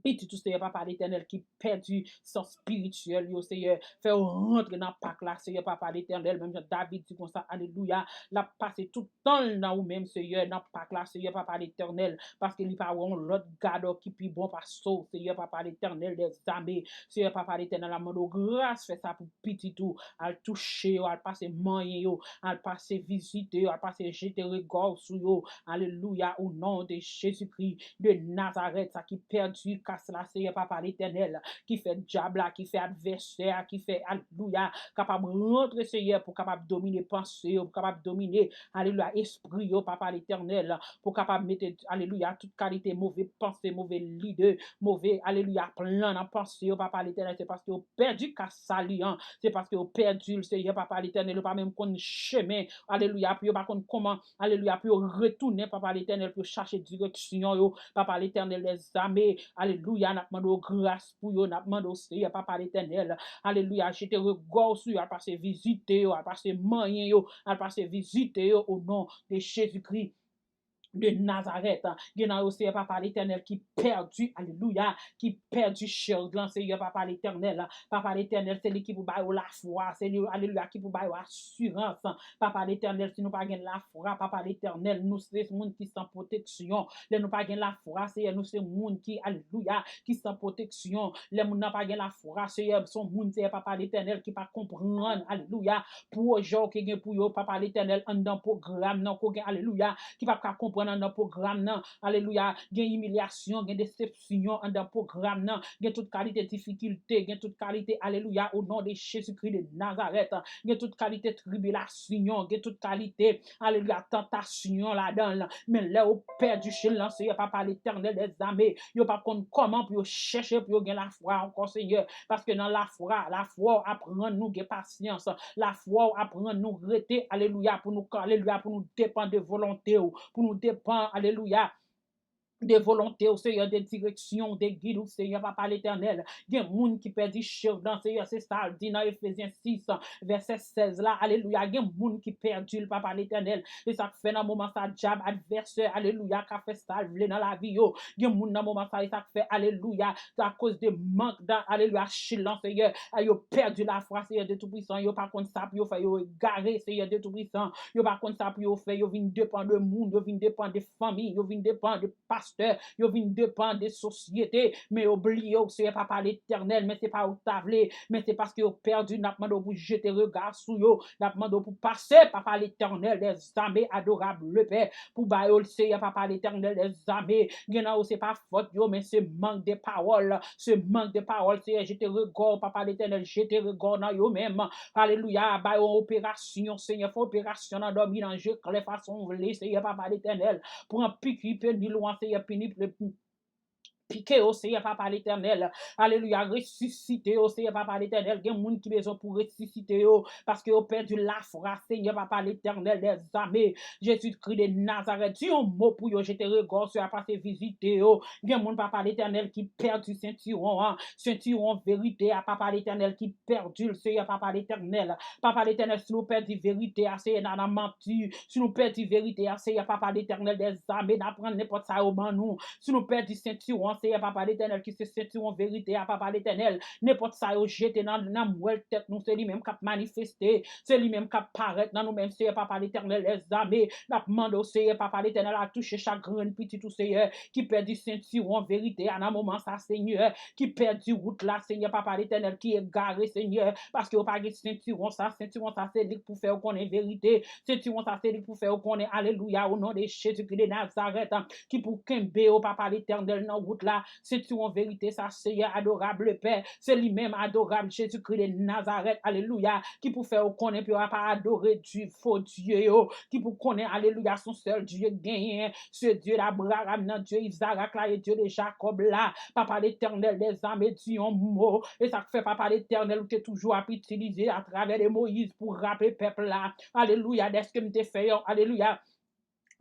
Pitit ou, Seyè Papa Letènèl, ki pèdi sans espirityèl yo, Seyè, fè yo rantre nan pak la, Seyè Papa Letènèl, menm jan David di konsa, alelouya, l ap pase tout tan l nan ou menm, Seyè, nan pak la, Seyè Papa Letènèl, paske li pa wè yon lòt gadò ki pi bon pase w, Seyè Papa Letènèl dèzame, Seyè Papa Letènèl, ap mande w gras, fè sa pou pitit ou, al touche yo, al pase manyen yo, al pase vizite yo, al pase jete rega w sou yo, alelouya, o non de Jezikri de Nazarèt, sa ki pèdi kas la, Seyè Papa Letènèl, ki fè dyab la, ki fè advèsè a, ki fè, alelouya, kapab rantre, Seyè, pou kapab domine panse yo, pou kapab domine, alelouya, espri yo, Papa Letènèl, pou kapab mete, alelouya, tout kalite move panse, move lide, move, alelouya, plan nan panse yo, Papa Letènèl, se paske yo pèdi kas sali an, se paske yo pèdi l, Seyè, Papa Letènèl, yo pa menm konn chemen, alelouya, pou yo pa konn kòman, alelouya, pou yo retounen, Papa Letènèl, pou yo chache direksyon yo, Papa Letènèl dèzame, alelouya, n ap mande w gras pou yo, n ap mande w, Seyè, Papa Letènèl, alelouya, jete rega w sou yo, al pase vizite yo, al pase manyen yo, al pase vizite yo, o non de Jezikri de Nazarèt. Gen nan yo, Seyè Papa Letènèl, ki pèdi, alelouya, ki pèdi chèz lan, Seyè Papa Letènèl. Papa Letènèl, se li ki pou ba yo lafwa, se li, alelouya, ki pou ba yo asirans. Papa Letènèl, si nou pa gen lafwa, Papa Letènèl, nou se moun ki san pwoteksyon. Lè nou pa gen lafwa, Seyè, nou se moun ki, alelouya, ki san pwoteksyon. Lè moun nan pa gen lafwa, Seyè, se yon moun, Seyè Papa Letènèl, ki pa konprann, alelouya, pwojè w ki gen pou yo, Papa Letènèl, anndan pwogram nan, ke w gen, alelouya, ki p ap ka konprann anndan pwogram nan, alelouya, gen imilyasyon, gen desepsyon anndan pwogram nan, gen tout kalite difikilte, gen tout kalite, alelouya, o non de Jezikri de Nazarèt, gen tout kalite tribilasyon, gen tout kalite, alelouya, tantasyon ladan l. Men lè yo pèdi chèz lan, Seyè Papa Letènèl dèzame, yo p ap konn kòman pou yo chèche pou yo gen lafwa ankò, Seyè, paske nan lafwa, lafwa w ap rann nou gen pasyans, lafwa w ap rann nou rete, alelouya, pou nou, alelouya, pou nou depann de volonte w, pou nou depann, alelouya, de volonte w, Seyè, de direksyon w, de gid ou, Seyè, Papa Letènèl. Gen moun ki pèdi chèz lan, Seyè, se sa l di nan Efezyen sis, vèsè sèz la, alelouya. Gen moun ki pèdi l, Papa Letènèl. Se sa k fè nan moman sa, dyab, advèsè, alelouya, ka fè sa l vle nan lavi yo. Gen moun nan moman sa, se sa k fè, alelouya, akoz de mank dan, alelouya, chèz lan, Seyè, yo pèdi lafwa, Seyè de Toupisan, yo pa konn sa pou yo fè, yo egare, Seyè de Toupisan, yo pa konn sa pou yo fè, yo vin depann de moun, yo vin depann de fanmi, yo vin depann de pastè, yo vin depann de sosyete, men yo bliye w, Seyè Papa Letènèl, men se pa ou k ta vle, men se paske yo pèdi, n ap mande w pou jete rega sou yo, n ap mande w pou pase, Papa Letènèl dèzame, adorab Pè, pou ba yo l, Seyè Papa Letènèl dèzame, gen nan yo se pa fòt yo, men se mank de pawòl, se mank de pawòl, Seyè, jete rega w, Papa Letènèl, jete rega w nan yo menm, alelouya, ba yo yon operasyon, Seyè, fè operasyon nan dòmi, nan je klè, fason w vle, Seyè, Papa Letènèl, pran piki penil ou an, Seyè, pini, pike yo, Seyè Papa Letènèl. Alelouya. Resisite yo, Seyè Papa Letènèl. Gen moun ki bezwen pou resisite yo, paske yo pèdi lafwa, Seyè Papa Letènèl dèzame. Jezikri de Nazarèt, di yon mo pou yo, jete rega w sou yo, al pase vizite yo. Gen moun, Papa Letènèl, ki pèdi sentiwon an, sentiwon verite a, Papa Letènèl, ki pèdi l, Seyè Papa Letènèl. Papa Letènèl, si nou pèdi verite a, Seyè, n a nan manti. Si nou pèdi verite a, Seyè, Papa Letènèl dèzame, n a pran nenpòt sa yo ban nou. Si nou pèdi sentiwon an, Seyè Papa Letènèl, ki se sentiwon verite a, Papa Letènèl. Nenpòt sa yo jete nan, nan mwèl tèt nou, se li menm k ap manifeste, se li menm k ap parèt nan nou menm, Seyè Papa Letènèl dèzame. N ap mande w, Seyè Papa Letènèl, al touche chak grenn pitit ou, Seyè, ki pèdi sentiwon verite a nan moman sa, Senyè, ki pèdi wout la, Senyè Papa Letènèl, ki egare, Senyè, paske yo pa gen sentiwon sa. Sentiwon sa, se li k pou fè yo konnen verite. Sentiwon sa, se li k pou fè yo konnen, alelouya, o non de Jezikri de Nazarèt, ki pou kenbe yo, Papa Letènèl, nan wout la. Sentiwon verite sa, Seyè, adorab Pè, se li menm, adorab Jezikri de Nazarèt, alelouya, ki pou fè yo konnen pou yo pa adore di fo dye yo, ki pou konnen, alelouya, se yon sèl Dye k genyen, se Dye d'Abraham nan, Dye Izarak la e Dye de Jakòb la. Papa Letènèl dèzame, di yon mo. E sa k fè, Papa Letènèl, ou te toujou ap itilize atravè de Moyiz pou raple pèp la. Alelouya, dèske m te fè yon, alelouya,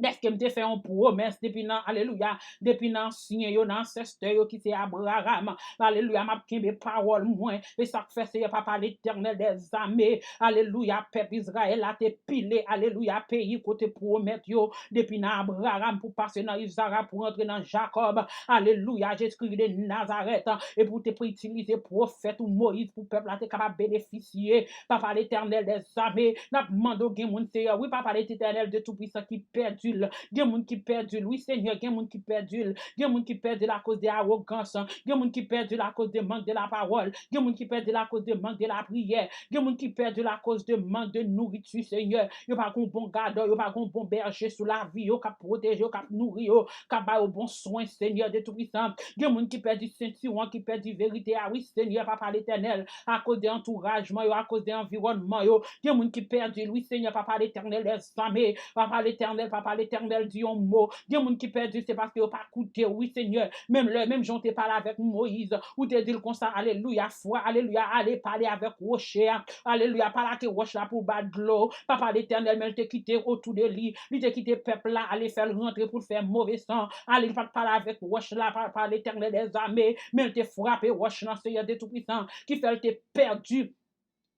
dèske m te fè yon pwomès depi nan, alelouya, depi nan ansyen yo, nan ansèstè yo ki se Abraham. Alelouya, m ap kenbe pawòl mwen. E sa k fè, Seyè Papa Letènèl dèzame, alelouya, pèp Izrayèl la te pile, alelouya, peyi kote pwomèt yo, depi nan Abraham pou pase nan Izarak pou rantre nan Jakòb. Alelouya, Jezikri de Nazarèt, e pou te pou itilize pwofèt ou Moyiz pou pèp la te kapab benefisye. Papa Letènèl dèzame, n ap mande w, gen moun, Seyè, wi, Papa Letènèl de Toupisan, ki pèdi l. Gen moun ki pèdi l, wi, Senyè, gen moun ki pèdi l. Gen moun ki pèdi l akoz de awogans. Gen moun ki pèdi l akoz de mank de lapawòl. Gen moun ki pèdi l akoz de mank de lapriyè. Gen moun ki pèdi l akoz de mank de nouriti, Senyè. Yo pa gen yon bon gadò, yo pa gen yon bon bèje sou lavi yo, k ap pwoteje yo, k ap nouri yo, k ap ba yo bon swen, Senyè de Toupisan. Gen moun ki pèdi sentiwon, ki pèdi verite a, wi, Senyè, Papa Letènèl, akoz de antourajman yo, akoz de anviwònman yo. Gen moun ki pèdi l, wi, Senyè, Papa Letènèl dèzame. Papa Letènèl, Papa Letènèl, di yon mo. Gen moun ki pèdi l, se paske yo pa koute w, wi, Senyè. Menm lè, menm jan w te pale avèk Moyiz, ou te di l konsa, alelouya, fwa, alelouya, ale pale avèk woche a. Alelouya, pale ak wòch la pou l ba dlo. Papa Letènèl, men l te kite otou de li. Li te kite pèp la ale fè l rantre pou l fè move san. Ale, li pa t pale avèk wòch la, Papa Letènèl dèzame, men l te frape wòch lan, Seyè de Toupisan, ki fè l te pèdi.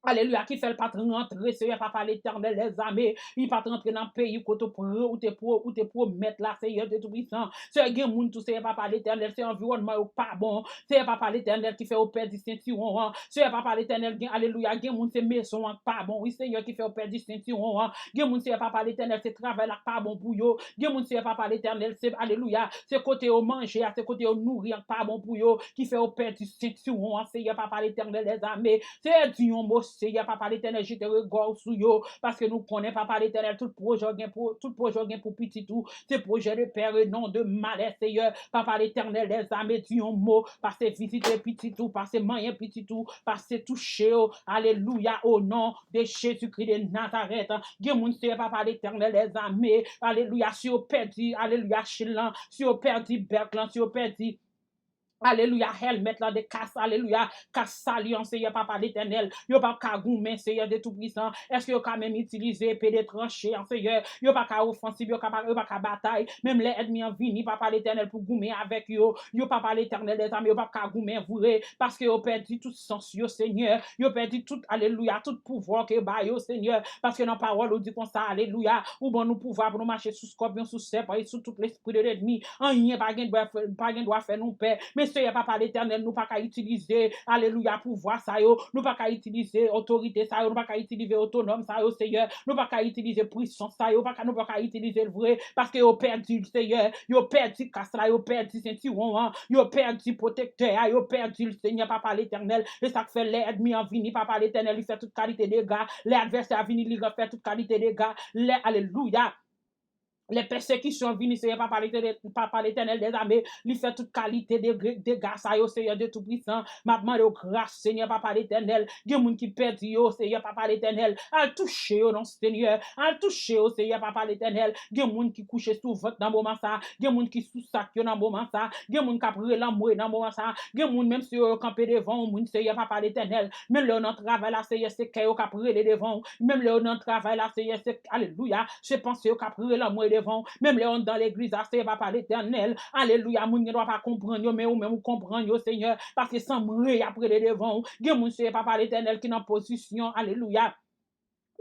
Alelouya, ki fè l pa t rantre, Seyè Papa Letènèl dèzame. Li pa t rantre nan peyi kote ou pr-, ou te pwo-, ou te pwomèt la, Seyè de Toupisan. Seyè, gen moun tou, Seyè Papa Letènèl, se anviwònman yo k pa bon. Seyè Papa Letènèl ki fè yo pèdi sentiwon an. Seyè Papa Letènèl, gen, alelouya, gen moun se mezon an k pa bon. Wi, Senyè, ki fè yo pèdi sentiwon an. Gen moun, Seyè Papa Letènèl, se travay la k pa bon pou yo. Gen moun, Seyè Papa Letènèl, se, alelouya, se kote yo manje a, se kote yo nouri an k pa bon pou yo, ki fè yo pèdi sentiwon an, Seyè Papa Letènèl dèzame. Seyè, di yon mo, Seyè Papa Letènèl, jete regard sou yo, paske nou konnen, Papa Letènèl, tout pwojè w gen pou, tout pwojè w gen pou pitit ou, se pwojè de pè e non de malè, Seyè, Papa Letènèl dèzame, di yon mo, pase vizite pitit ou, pase manyen pitit ou, pase touche yo, alelouya, o non de Jezikri de Nazarèt. Gen moun, Seyè, Papa Letènèl dèzame, alelouya, si yo pèdi, alelouya, chil lan, si yo pèdi bèk lan, si yo pèdi, alelouya, hèlmèt lan, de kas, alelouya, kas sali an, Seyè Papa Letènèl, yo p ap ka goumen, Seyè de Toupisan. Èske yo ka menm itilize epe de tranche an, Seyè? Yo pa ka ofansif, yo ka pa, yo pa ka batay. Menm lè ènmi an vini, Papa Letènèl, pou goumen avèk yo, yo, Papa Letènèl dèzame, yo p ap ka goumen vre, paske yo pèdi tout sans yo, Senyè. Yo pèdi tout, alelouya, tout pouvwa ke ba yo, Senyè. Paske nan pawòl ou di konsa, alelouya, ou ban nou pouvwa pou nou mache sou skòpyon, sou sèpan e sou tout lespri de lènmi. Anyen pa gen dwa fè, pa gen dwa fè nou pè. Men Seyè Papa Letènèl, nou pa ka itilize, alelouya, pouvwa sa yo. Nou pa ka itilize otorite sa yo. Nou pa ka itilize otonòm sa yo, Seyè. Nou pa ka itilize pwisans sa yo. Pa ka, nou pa ka itilize l vre. Paske yo pèdi l, Seyè. Yo pèdi kas la. Yo pèdi sentiwon an. Yo pèdi pwotektè a. Yo pèdi l, Senyè Papa Letènèl. E sa k fè lè ènmi an vini, Papa Letènèl, li fè tout kalite dega. Lè advèsè a vini, li fè tout kalite dega. Lè, alelouya. Lè pèsekisyon vini, Seyè Papa Letènèl, Papa Letènèl dèzame, li fè tout kalite de, dega sa yo, Seyè de Toupisan. M ap mande w gras, Senyè Papa Letènèl. Gen moun ki pèdi yo, Seyè Papa Letènèl. Al touche yo, non, Senyè. Al touche yo, Seyè Papa Letènèl. Gen moun ki kouche sou vant nan moman sa. Gen moun ki sou sak yo nan moman sa. Gen moun k ap rele anmwe nan moman sa. Gen moun, menm si yo, yo kanpe devan yon moun, Seyè Papa Letènèl. Menm lè yo nan travay la, Seyè, se kè yo k ap rele devan w. Menm lè yo nan travay la, Seyè, se, alelouya, se panse yo k ap rele anmwe devan w. Menm lè yo anndan legliz la, Seyè Papa Letènèl, alelouya, moun gen dwa pa konprann yo, men ou menm ou konprann yo, Senyè, paske se anmwe y ap rele devan w. Gen moun, Seyè Papa Letènèl, ki nan pozisyon, alelouya,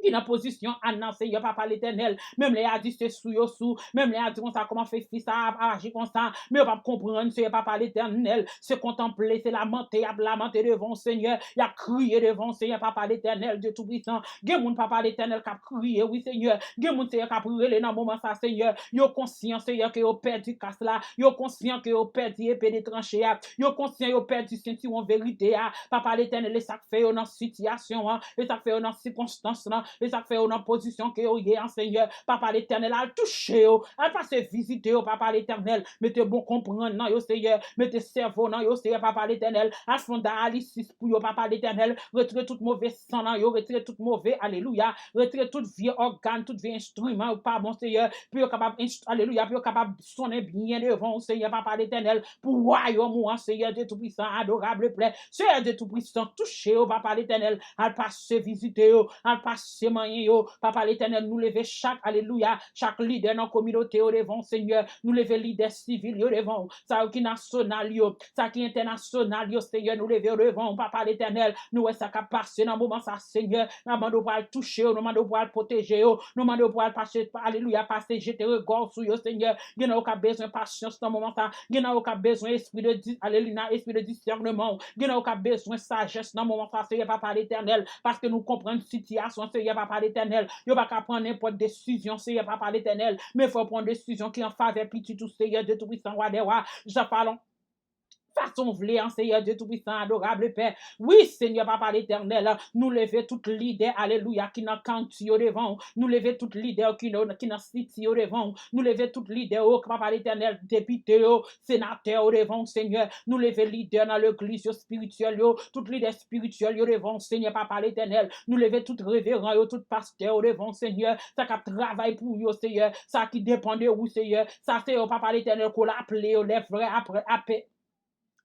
ki nan pozisyon Ann nan, Senyè, Papa Letènèl. Menm lè y a di se sou yo sou, menm lè y a di konsa, kòman fè fi sa a aji konsa, men yo p ap konprann, Senyè, Papa Letènèl. Se kontanple, se lamante, y ap lamante devan w, Senyè. Y ap kriye devan w, Senyè, Papa Letènèl, Dye Toupisan. Gen moun, Papa Letènèl, k ap kriye, wi, Senyè. Gen moun, Senyè, k ap rele nan moman sa, Senyè. Yo konsyan, Senyè, ke yo pèdi kas la. Yo konsyan ke yo pèdi epe de tranche a. Yo konsyan yo pèdi sentiwon verite a. Papa Letènèl, e sa k fè yo nan sitiyasyon an, e sa k fè yo nan sikonstans lan, e sa k fè yo nan pozisyon ke yo ye an, Senyè. Papa Letènèl, al touche yo, al pase vizite yo, Papa Letènèl. Mete bon konprann nan yo, Senyè. Mete sèvo nan yo, Senyè, Papa Letènèl. Al fè yon dayalisis pou yo, Papa Letènèl. Retire tout move san nan yo, retire tout move, alelouya. Retire tout vye ògàn, tout vye enstriman yo pa bon, Senyè. Pou yo kapab, alelouya, pou yo kapab sonnen byen devan w, Senyè, Papa Letènèl. Pou wayòm ou an, Senyè Dye Toupisan, adorab Pè. Senyè Dye Toupisan, touche yo, Papa Letènèl. Al pase vizite yo, al pase manyen yo, Papa Letènèl. Nou leve chak, alelouya, chak lidè nan kominote yo devan w, Senyè. Nou leve lidè sivil yo devan w, sa yo ki nasyonal yo, sa ki entènasyonal yo, Senyè. Nou leve yo devan w, Papa Letènèl. Nou wè sa k ap pase nan moman sa, Senyè. N ap mande w pou al touche yo, nou mande w pou al pwoteje yo, nou mande w pou al pase, alelouya, pase jete rega w sou yo, Senyè. Gen nan yo k ap bezwen pasyans nan moman sa. Gen nan yo k ap bezwen espri de di-, alelouya, espri de disèneman. Gen nan yo k ap bezwen sajès nan moman sa, Senyè, Papa Letènèl, paske nou konprann sitiyasyon, Senyè, Papa Letènèl. Yo pa ka pran nenpòt desizyon, Senyè, Papa Letènèl, men fò yo pran desizyon ki an favè pitit ou, Senyè Dye Toupisan, Wa dè wa. Jan falon fason w vle an, Senyè Dye Toupisan, adorab Pè. Wi, Senyè, Papa Letènèl, nou leve tout lidè, alelouya, ki nan county yo devan w. Nou leve tout lidè ki nan, ki nan city yo devan w. Nou leve tout lidè yo, Papa Letènèl, depite yo, senatè yo devan w, Senyè. Nou leve lidè nan legliz yo, espirityèl yo, tout lidè espirityèl yo devan w, Senyè, Papa Letènèl. Nou leve tout reveran yo, tout pastè yo devan w, Senyè. Sa k ap travay pou yo, Senyè. Sa ki depann de ou, Senyè. Sa se yo, Papa Letènèl, ke w aple yo, lè vrè apre, ape,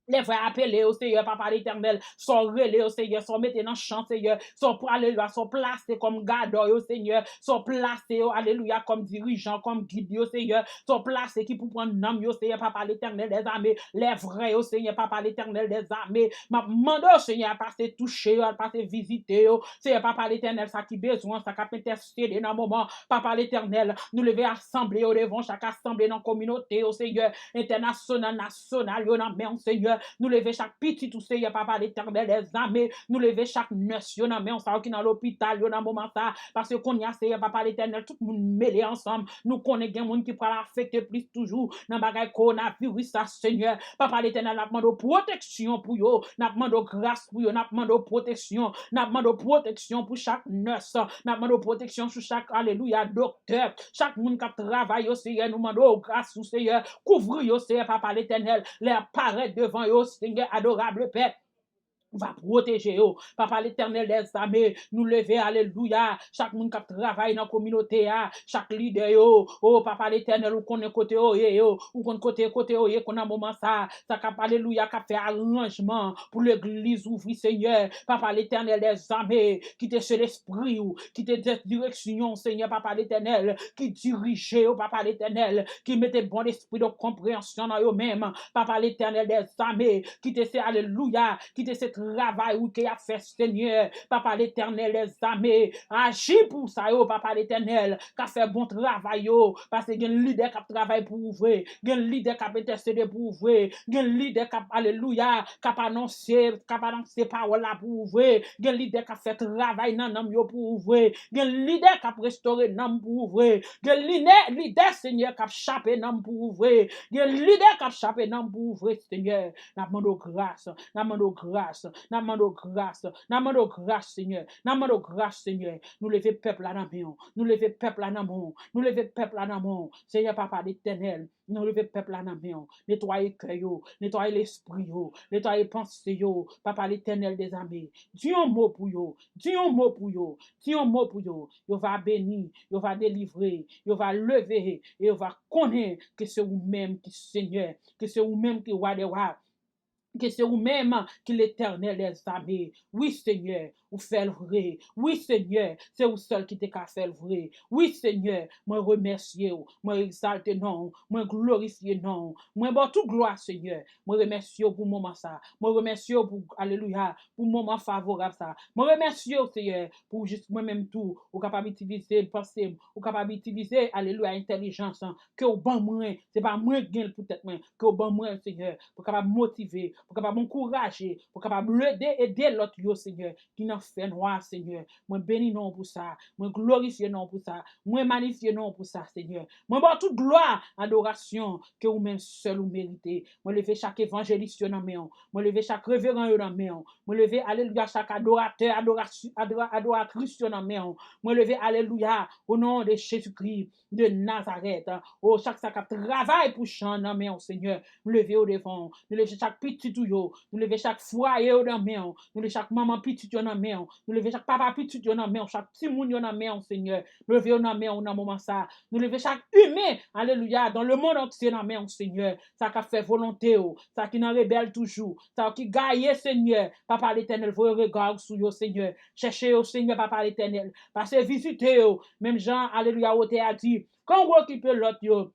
lè vrè apele yo, Senyè, Papa Letènèl, sa w rele yo, Senyè, sa w mete nan chan, Senyè, sa w, alelouya, sa w plase kòm gadò yo, Senyè, sa w plase yo, alelouya, kòm dirijan, kòm gid yo, Senyè, sa w plase ki pou pran nanm yo, Senyè, Papa Letènèl dèzame, lè vrè yo, Senyè, Papa Letènèl dèzame. M ap mande w, Senyè, al pase touche yo, al pase vizite yo, Senyè, Papa Letènèl, sa ki bezwen, sa k ap entèsede nan moman, Papa Letènèl, nou leve asanble yo devan w, chak asanble nan kominote yo, Senyè, entènasyonal, nasyonal yo nan men w, Senyè. Nou leve chak pitit ou, Senyè, Papa Letènèl dèzame. Nou leve chak nès yo nan men w, sa yo ki nan lopital yo nan moman sa. Paske kounye a, Senyè, Papa Letènèl, tout moun mele ansanm. Nou konnen gen moun ki pral afekte plis toujou nan bagay kowonaviris sa, Senyè. Papa Letènèl, n ap mande w pwoteksyon pou yo. N ap mande w gras pou yo. N ap mande w pwoteksyon. N ap mande w pwoteksyon pou chak nès. N ap mande w pwoteksyon sou chak, alelouya, doktè. Chak moun k ap travay yo, Senyè, nou mande w gras ou, Senyè. Kouvri yo, Senyè, Papa Letènèl. Lè y ap parèt devan yo, Senyè, adorab Pè, ou va pwoteje yo. Papa Letènèl dèzame, nou leve, alelouya. Chak moun k ap travay nan kominote a, chak lidè yo, o Papa Letènèl, ou konnen kote yo ye yo, ou konn kote, kote yo ye, konn nan moman sa, sa k ap, alelouya, k ap fè aranjman pou legliz ouvri, Senyè. Papa Letènèl dèzame, kite se lespri ou, kite direksyon, Senyè, Papa Letènèl, ki dirije yo, Papa Letènèl, ki mete bon lespri de konpreyansyon nan yo menm, Papa Letènèl dèzame, kite se, alelouya, kite se travay ou ke y ap fè, Senyè, Papa Letènèl dèzame, aji pou sa yo, Papa Letènèl, k ap fè bon travay yo, paske gen lidè k ap travay pou ou vre, gen lidè k ap entèsede pou ou vre, gen lidè k ap, alelouya, k ap anonse, k ap anonse pawòl la pou ou vre, gen lidè k ap fè travay nan nanm yo pou ou vre, gen lidè k ap restore nanm pou ou vre, gen lidè, lidè, Senyè, k ap chape nanm pou ou vre, gen lidè k ap chape nanm pou ou vre, Senyè. N ap mande w gras, n ap mande w gras, n ap mande w gras, n ap mande w gras, Senyè, n ap mande w gras, Senyè. Nou leve pèp la nan men w, nou leve pèp la nan men w, nou leve pèp la nan men w, Senyè, Papa Letènèl. Nou leve pèp la nan men w. Netwaye kè yo, netwaye lespri yo, netwaye panse yo, Papa Letènèl dèzame. Di yon mo pou yo, di yon mo pou yo, di yon mo pou yo. Yo va beni, yo va delivre, yo va leve, e yo va konnen ke se ou menm ki Senyè, ke se ou menm ki Wa dè wa. ke se ou menm ki Letènèl dèzame. Wi, Senyè, ou fè l vre. Wi, Senyè, se ou sèl ki te ka fè l vre. Wi, Senyè, mwen remèsye w, mwen egzalte non w, mwen glorifye non w, mwen ba w tout glwa, Senyè. Mwen remèsye w pou moman sa. Mwen remèsye w pou, alelouya, pou moman favorab sa. Mwen remèsye w, Senyè, pou jis mwen menm tou, ou kapab itilize panse m, ou kapab itilize, alelouya, entèlijans an ke w ban mwen. Se pa mwen k gen l pou tèt mwen, ke w ban mwen, Senyè, pou kapab motive, pou kapab ankouraje, pou kapab ede, ede lòt yo, Senyè, ki nan fènwa, Senyè. Mwen beni non w pou sa, mwen glorifye non w pou sa, mwen manyifye non w pou sa, Senyè. Mwen ba w tout glwa, adorasyon ke ou menm sèl ou merite. Mwen leve chak evanjelis yo nan men w. Mwen leve chak reveran yo nan men w. Mwen leve, alelouya, chak adoratè, adorasy-, adora-, adoratris yo nan men w. Mwen leve, alelouya, o non de Jezikri de Nazarèt. O, chak sa k ap travay pou chan nan men w, Senyè. Nou leve yo devan w. Nou leve chak pitit ou yo. Nou leve chak fwaye yo nan men w. Nou leve chak manman pitit yo nan men w. Nou leve chak papa pitit yo nan men w. Chak timoun yo nan men w, Senyè. Nou leve yo nan men w nan moman sa. Nou leve chak imen, alelouya, dans le monde entier nan men w, Senyè. Sa k ap fè volonte w, sa ki nan rebèl toujou, sa ki gaye, Senyè. Papa Letènèl, voye rega w sou yo, Senyè. Chèche yo, Senyè, Papa Letènèl. Pase vizite yo. Menm jan, alelouya, otè a di, kan w okipe lòt yo,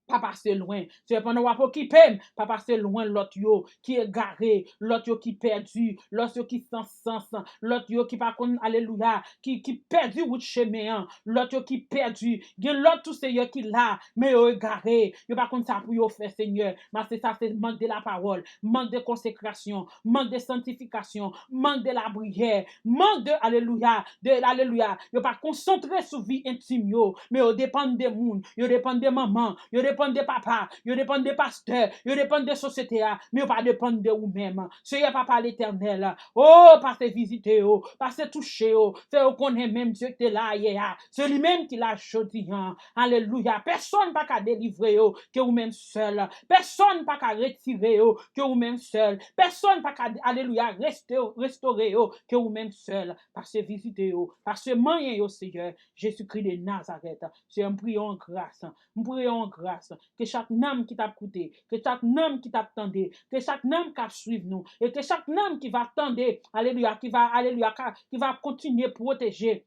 pa pase lwen. Sepandan, w ap okipe m, pa pase lwen lòt yo ki egare, lòt yo ki pèdi, lòt yo ki san sans, lòt yo ki pa konn, alelouya, ki, ki pèdi wout chemen an, lòt yo ki pèdi. Gen lòt tou, Senyè, ki la, men yo egare, yo pa konn sa pou yo fè, Senyè. Maste, sa se mank de lapawòl, mank de konsekrasyon, mank de santifikasyon, mank de lapriyè, mank de, alelouya, de, alelouya. Yo pa konsantre sou vi entim yo, men yo depann de moun, yo depann de manman, yo depann de papa, yo depann de pastè, yo depann de sosyete a, men yo pa depann de ou menm. Senyè Papa Letènèl, o, pase vizite yo, pase touche yo, fè yo konnen menm Dye ki te la yè a, se li menm ki la jodi a. Alelouya. Pèsonn pa ka delivre yo ke ou menm sèl. Pèsonn pa ka retire yo ke ou menm sèl. Pèsonn pa ka, alelouya, reste-, restore yo ke ou menm sèl. Pase vizite yo, pase manyen yo, Senyè, Jezikri de Nazarèt. Senyè, m priye w an gras, m priye w an gras, ke chak nanm ki t ap koute, ke chak nanm ki t ap tande, ke chak nanm k ap swiv nou, e ke chak nanm ki va tande, alelouya, ki va, alelouya, ka, ki va kontinye pwoteje,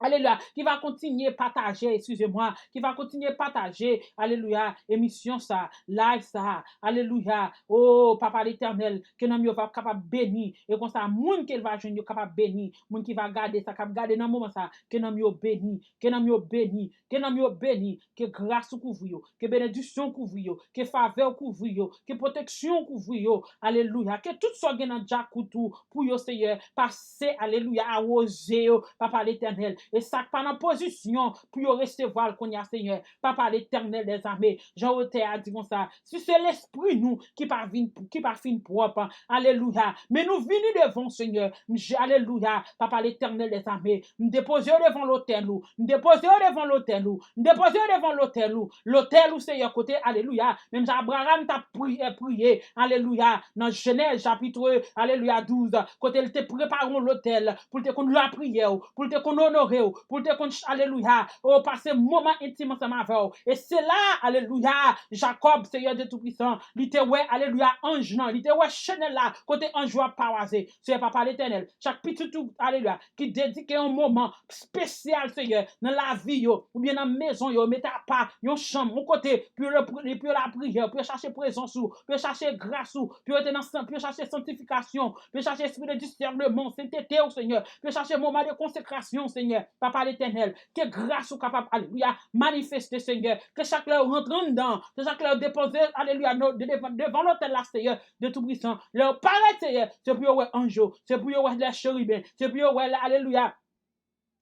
alelouya, ki va kontinye pataje, eskize mwa, ki va kontinye pataje, alelouya, emisyon sa, live sa, alelouya, o Papa Letènèl, ke nanm yo va kapab beni, e konsa moun ke l va jwenn yo kapab beni, moun ki va gade sa, k ap gade nan moman sa, ke nanm yo beni, ke nanm yo beni, ke nanm yo beni, ke gras ou kouvri yo, ke benediksyon w kouvri yo, ke favè w kouvri yo, ke pwoteksyon w kouvri yo. Alelouya. Ke tout sa w gen nan djakout ou pou yo, Senyè, pase, alelouya, awoze yo, Papa Letènèl. E sa k pa nan pozisyon pou yo resevwa l kounye a, Senyè, Papa Letènèl dèzame, jan otè a di konsa, si se lespri nou ki pa vin, ki pa fin pwòp, alelouya, men nou vini devan w, Senyè, m je-, alelouya, Papa Letènèl dèzame, m depoze yo devan lotèl ou, m depoze yo devan lotèl ou, m depoze yo devan lotèl ou, lotèl ou, Senyè, kote, alelouya, menm jan Abraram t ap priye, priye, alelouya, nan Jenèz chapit, alelouya, douz, kote l te prepare yon lotèl pou l te konn lapriyè w, pou l te konn onore w, pou l te konn, alelouya, o, pase moman entim ansanm avè w. E se la, alelouya, Jakòb, Senyè Dye Toupisan, li te wè, alelouya, anj lan, li te wè chenèl la, kote anj yo ap pawaze. Senyè Papa Letènèl, chak pitit ou, alelouya, ki dedike yon moman espesyal, Senyè, nan lavi yo, oubyen nan mezon yo, mete apa yon chanm, yon kote, pou yo, pou yo lapriyè, pou yo chache prezans ou, pou yo chache gras ou, pou yo rete nan san-, pou yo chache santifikasyon, pou yo chache espri de disèneman, sentete w, Senyè, pou yo chache moman de konsekrasyon, Senyè, Papa Letènèl, ke gras ou kapab, alelouya, manifeste, Senyè, ke chak lè yo rantre anndan, ke chak lè yo depoze, alelouya, de-, devan, devan lotèl la, Senyè, de Toupisan, lè yo parèt, Senyè, se pou yo wè anj yo, se pou yo wè lè cheriben, se pou yo wè, alelouya,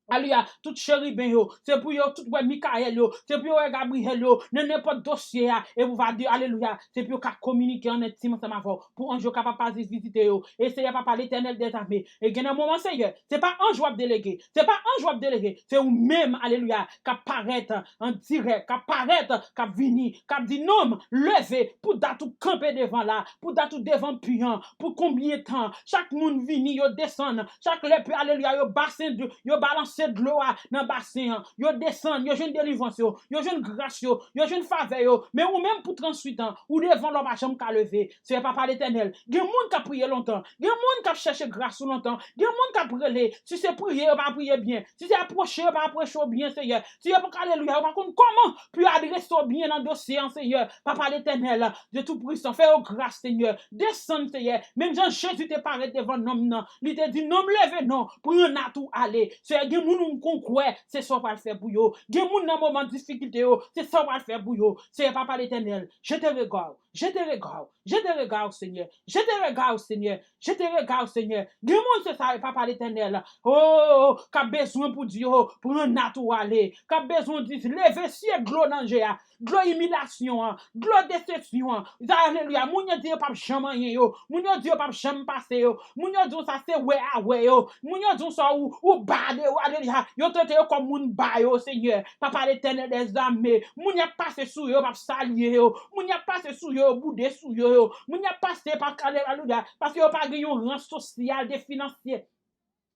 alelouya, tout cheriben yo, se pou yo tout wè Mikayèl yo, se pou yo wè Gabriyèl yo, nan nenpòt dosye a, e pou va di, alelouya, se pou yo ka kominike an entim ansanm avè w, pou anj yo kapab pase vizite yo, e Senyè Papa Letènèl dèzame, e gen nan moman, Senyè, se pa anj w ap delege, se pa anj w ap delege, se ou menm, alelouya, k ap parèt an dirèk, k ap parèt, k ap vini, k ap di, nonm, leve, pou dat ou kanpe devan la, pou dat ou devan pi an, pou konbyen tan, chak moun vini, yo desann, chak lè pi, alelouya, yo basen, yo balanse, dlo a nan basen an, yo desann, yo jwenn delivrans yo, yo jwenn gras yo, yo jwenn favè yo. Men ou menm pou trannwit an, ou devan lè w pa janm ka leve. Seyè Papa Letènèl, gen moun k ap priye lontan, gen moun k ap chèche gras ou lontan, gen moun k ap rele, si se priye yo pa priye byen, si se apwoche yo pa apwoche w byen, Seyè, si yo pa, alelouya, yo pa konn kòman pou yo adrese w byen nan dosye an, Seyè, Papa Letènèl, Dye Toupisan, fè yo gras, Seyè, desann, Seyè, menm jan Jezi te parèt devan nonm nan, li te di, nonm, leve non, pran nat ou ale. Seyè, gen moun ou konn kwè, se sa w pral fè pou yo. Gen moun nan moman difikilte yo, se sa w pral fè pou yo. Seyè Papa Letènèl, jete rega w, jete rega w, jete rega w, Senyè, jete rega w, Senyè, jete rega w, Senyè. Gen moun se sa, Papa Letènèl, oh, k ap bezwen pou di yo, pran nat ou ale, k ap bezwen di, leve, siye dlo nan je a, dlo imilyasyon an, dlo desepsyon an. Alelouya. Moun yo di yo p ap janm anyen yo. Moun yo di yo p ap janm pase yo. Moun yo di w sa se wè a wè yo. Moun yo di w sa ou, ou bade yo. Alelouya. Yo trete yo kòm moun ba yo, Senyè. Papa Letènèl dèzame. Moun y ap pase sou yo, yo p ap salye yo. Moun y ap pase sou yo, yo boude sou yo, yo. Moun y ap pase pa, alelouya. Paske yo pa gen yon ran sosyal de finansye.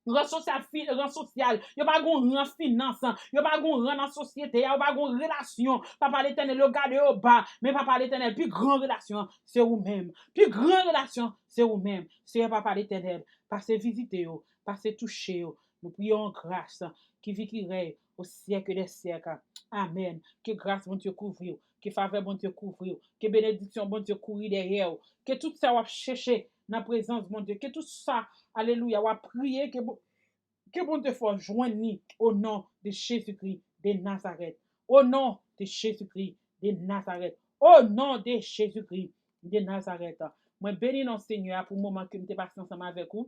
Ran sosyal, fi-, ran sosyal. Yo pa gon ran finans. Yo pa gon ran nan sosyete a. Yo pa gon relasyon. Papa Letènèl, yo gade yo ba. Men Papa Letènèl, pi gran relasyon, se ou menm. Pi gran relasyon, se ou menm. Seyè Papa Letènèl, pase vizite yo. Pase touche yo. Nou priye w an gras ki viv ki rèy o syèk dè syèk. Amèn. Ke gras Bondye kouvri w. Ke favè Bondye kouvri w. Ke benediksyon Bondye kouri dèyè w. Ke tout sa w ap chèche nan prezans Bondye. Ke tout sa, alelouya, w ap priye, ke Bon-, ke Bondye fè w jwenn li o non de Jezikri de Nazarèt. O non de Jezikri de Nazarèt. O non de Jezikri de Nazarèt. Mwen beni non Senyè a pou moman ke m te pase ansanm avèk ou.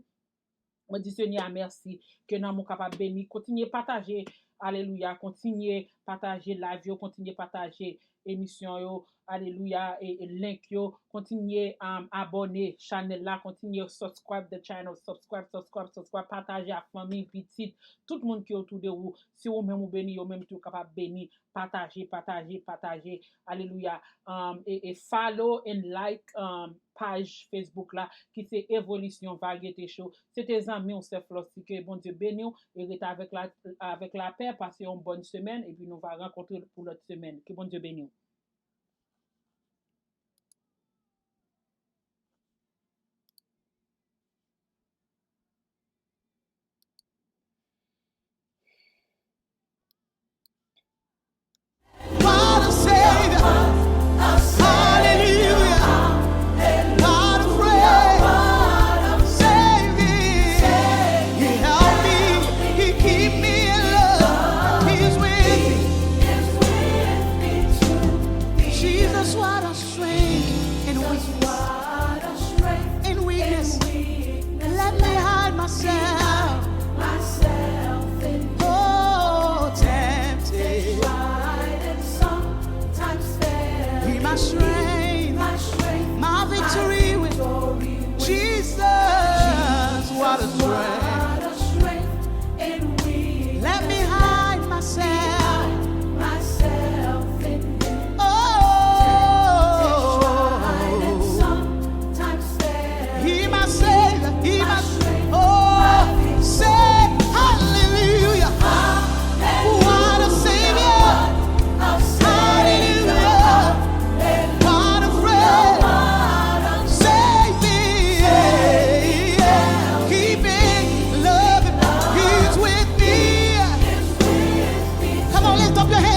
Mwen di Senyè a mèsi, ke nanm ou kapab beni. Kontinye pataje, alelouya, kontinye pataje live yo, kontinye pataje emisyon yo, alelouya, e, e link yo, kontinye, um, abòne chanèl la, kontinye subscribe the channel, subscribe, subscribe, subscribe, pataje ak fanmi, pitit, tout moun ki otou de ou. Si ou menm ou beni, yo menm tou kapab beni. Pataje, pataje, pataje. Alelouya. Um, e, e follow and like, um, paj Facebook la, ki se Evolisyon Varyete Show. Se te zanmi w, sè Flossie, ke Bondye beni w, e rete avèk la, avèk lapè, pase yon bòn semèn, epi nou va rankontre pou lòt semèn. Ke Bondye beni w. What a Savior. Hallelujah. What a friend. Save me. He helped me. He keep me in love. He's with me. Jesus, what a strength in weakness. In weakness. Let me hide myself. Oh, tempted. Be my strength. My victory with Jesus. What a strength. Let me hide myself. Oh, He my Savior, He my, oh, say hallelujah. What a Savior. Hallelujah. What a friend. Save me. Keep me loving. He's with me. Come on, lift up your hands.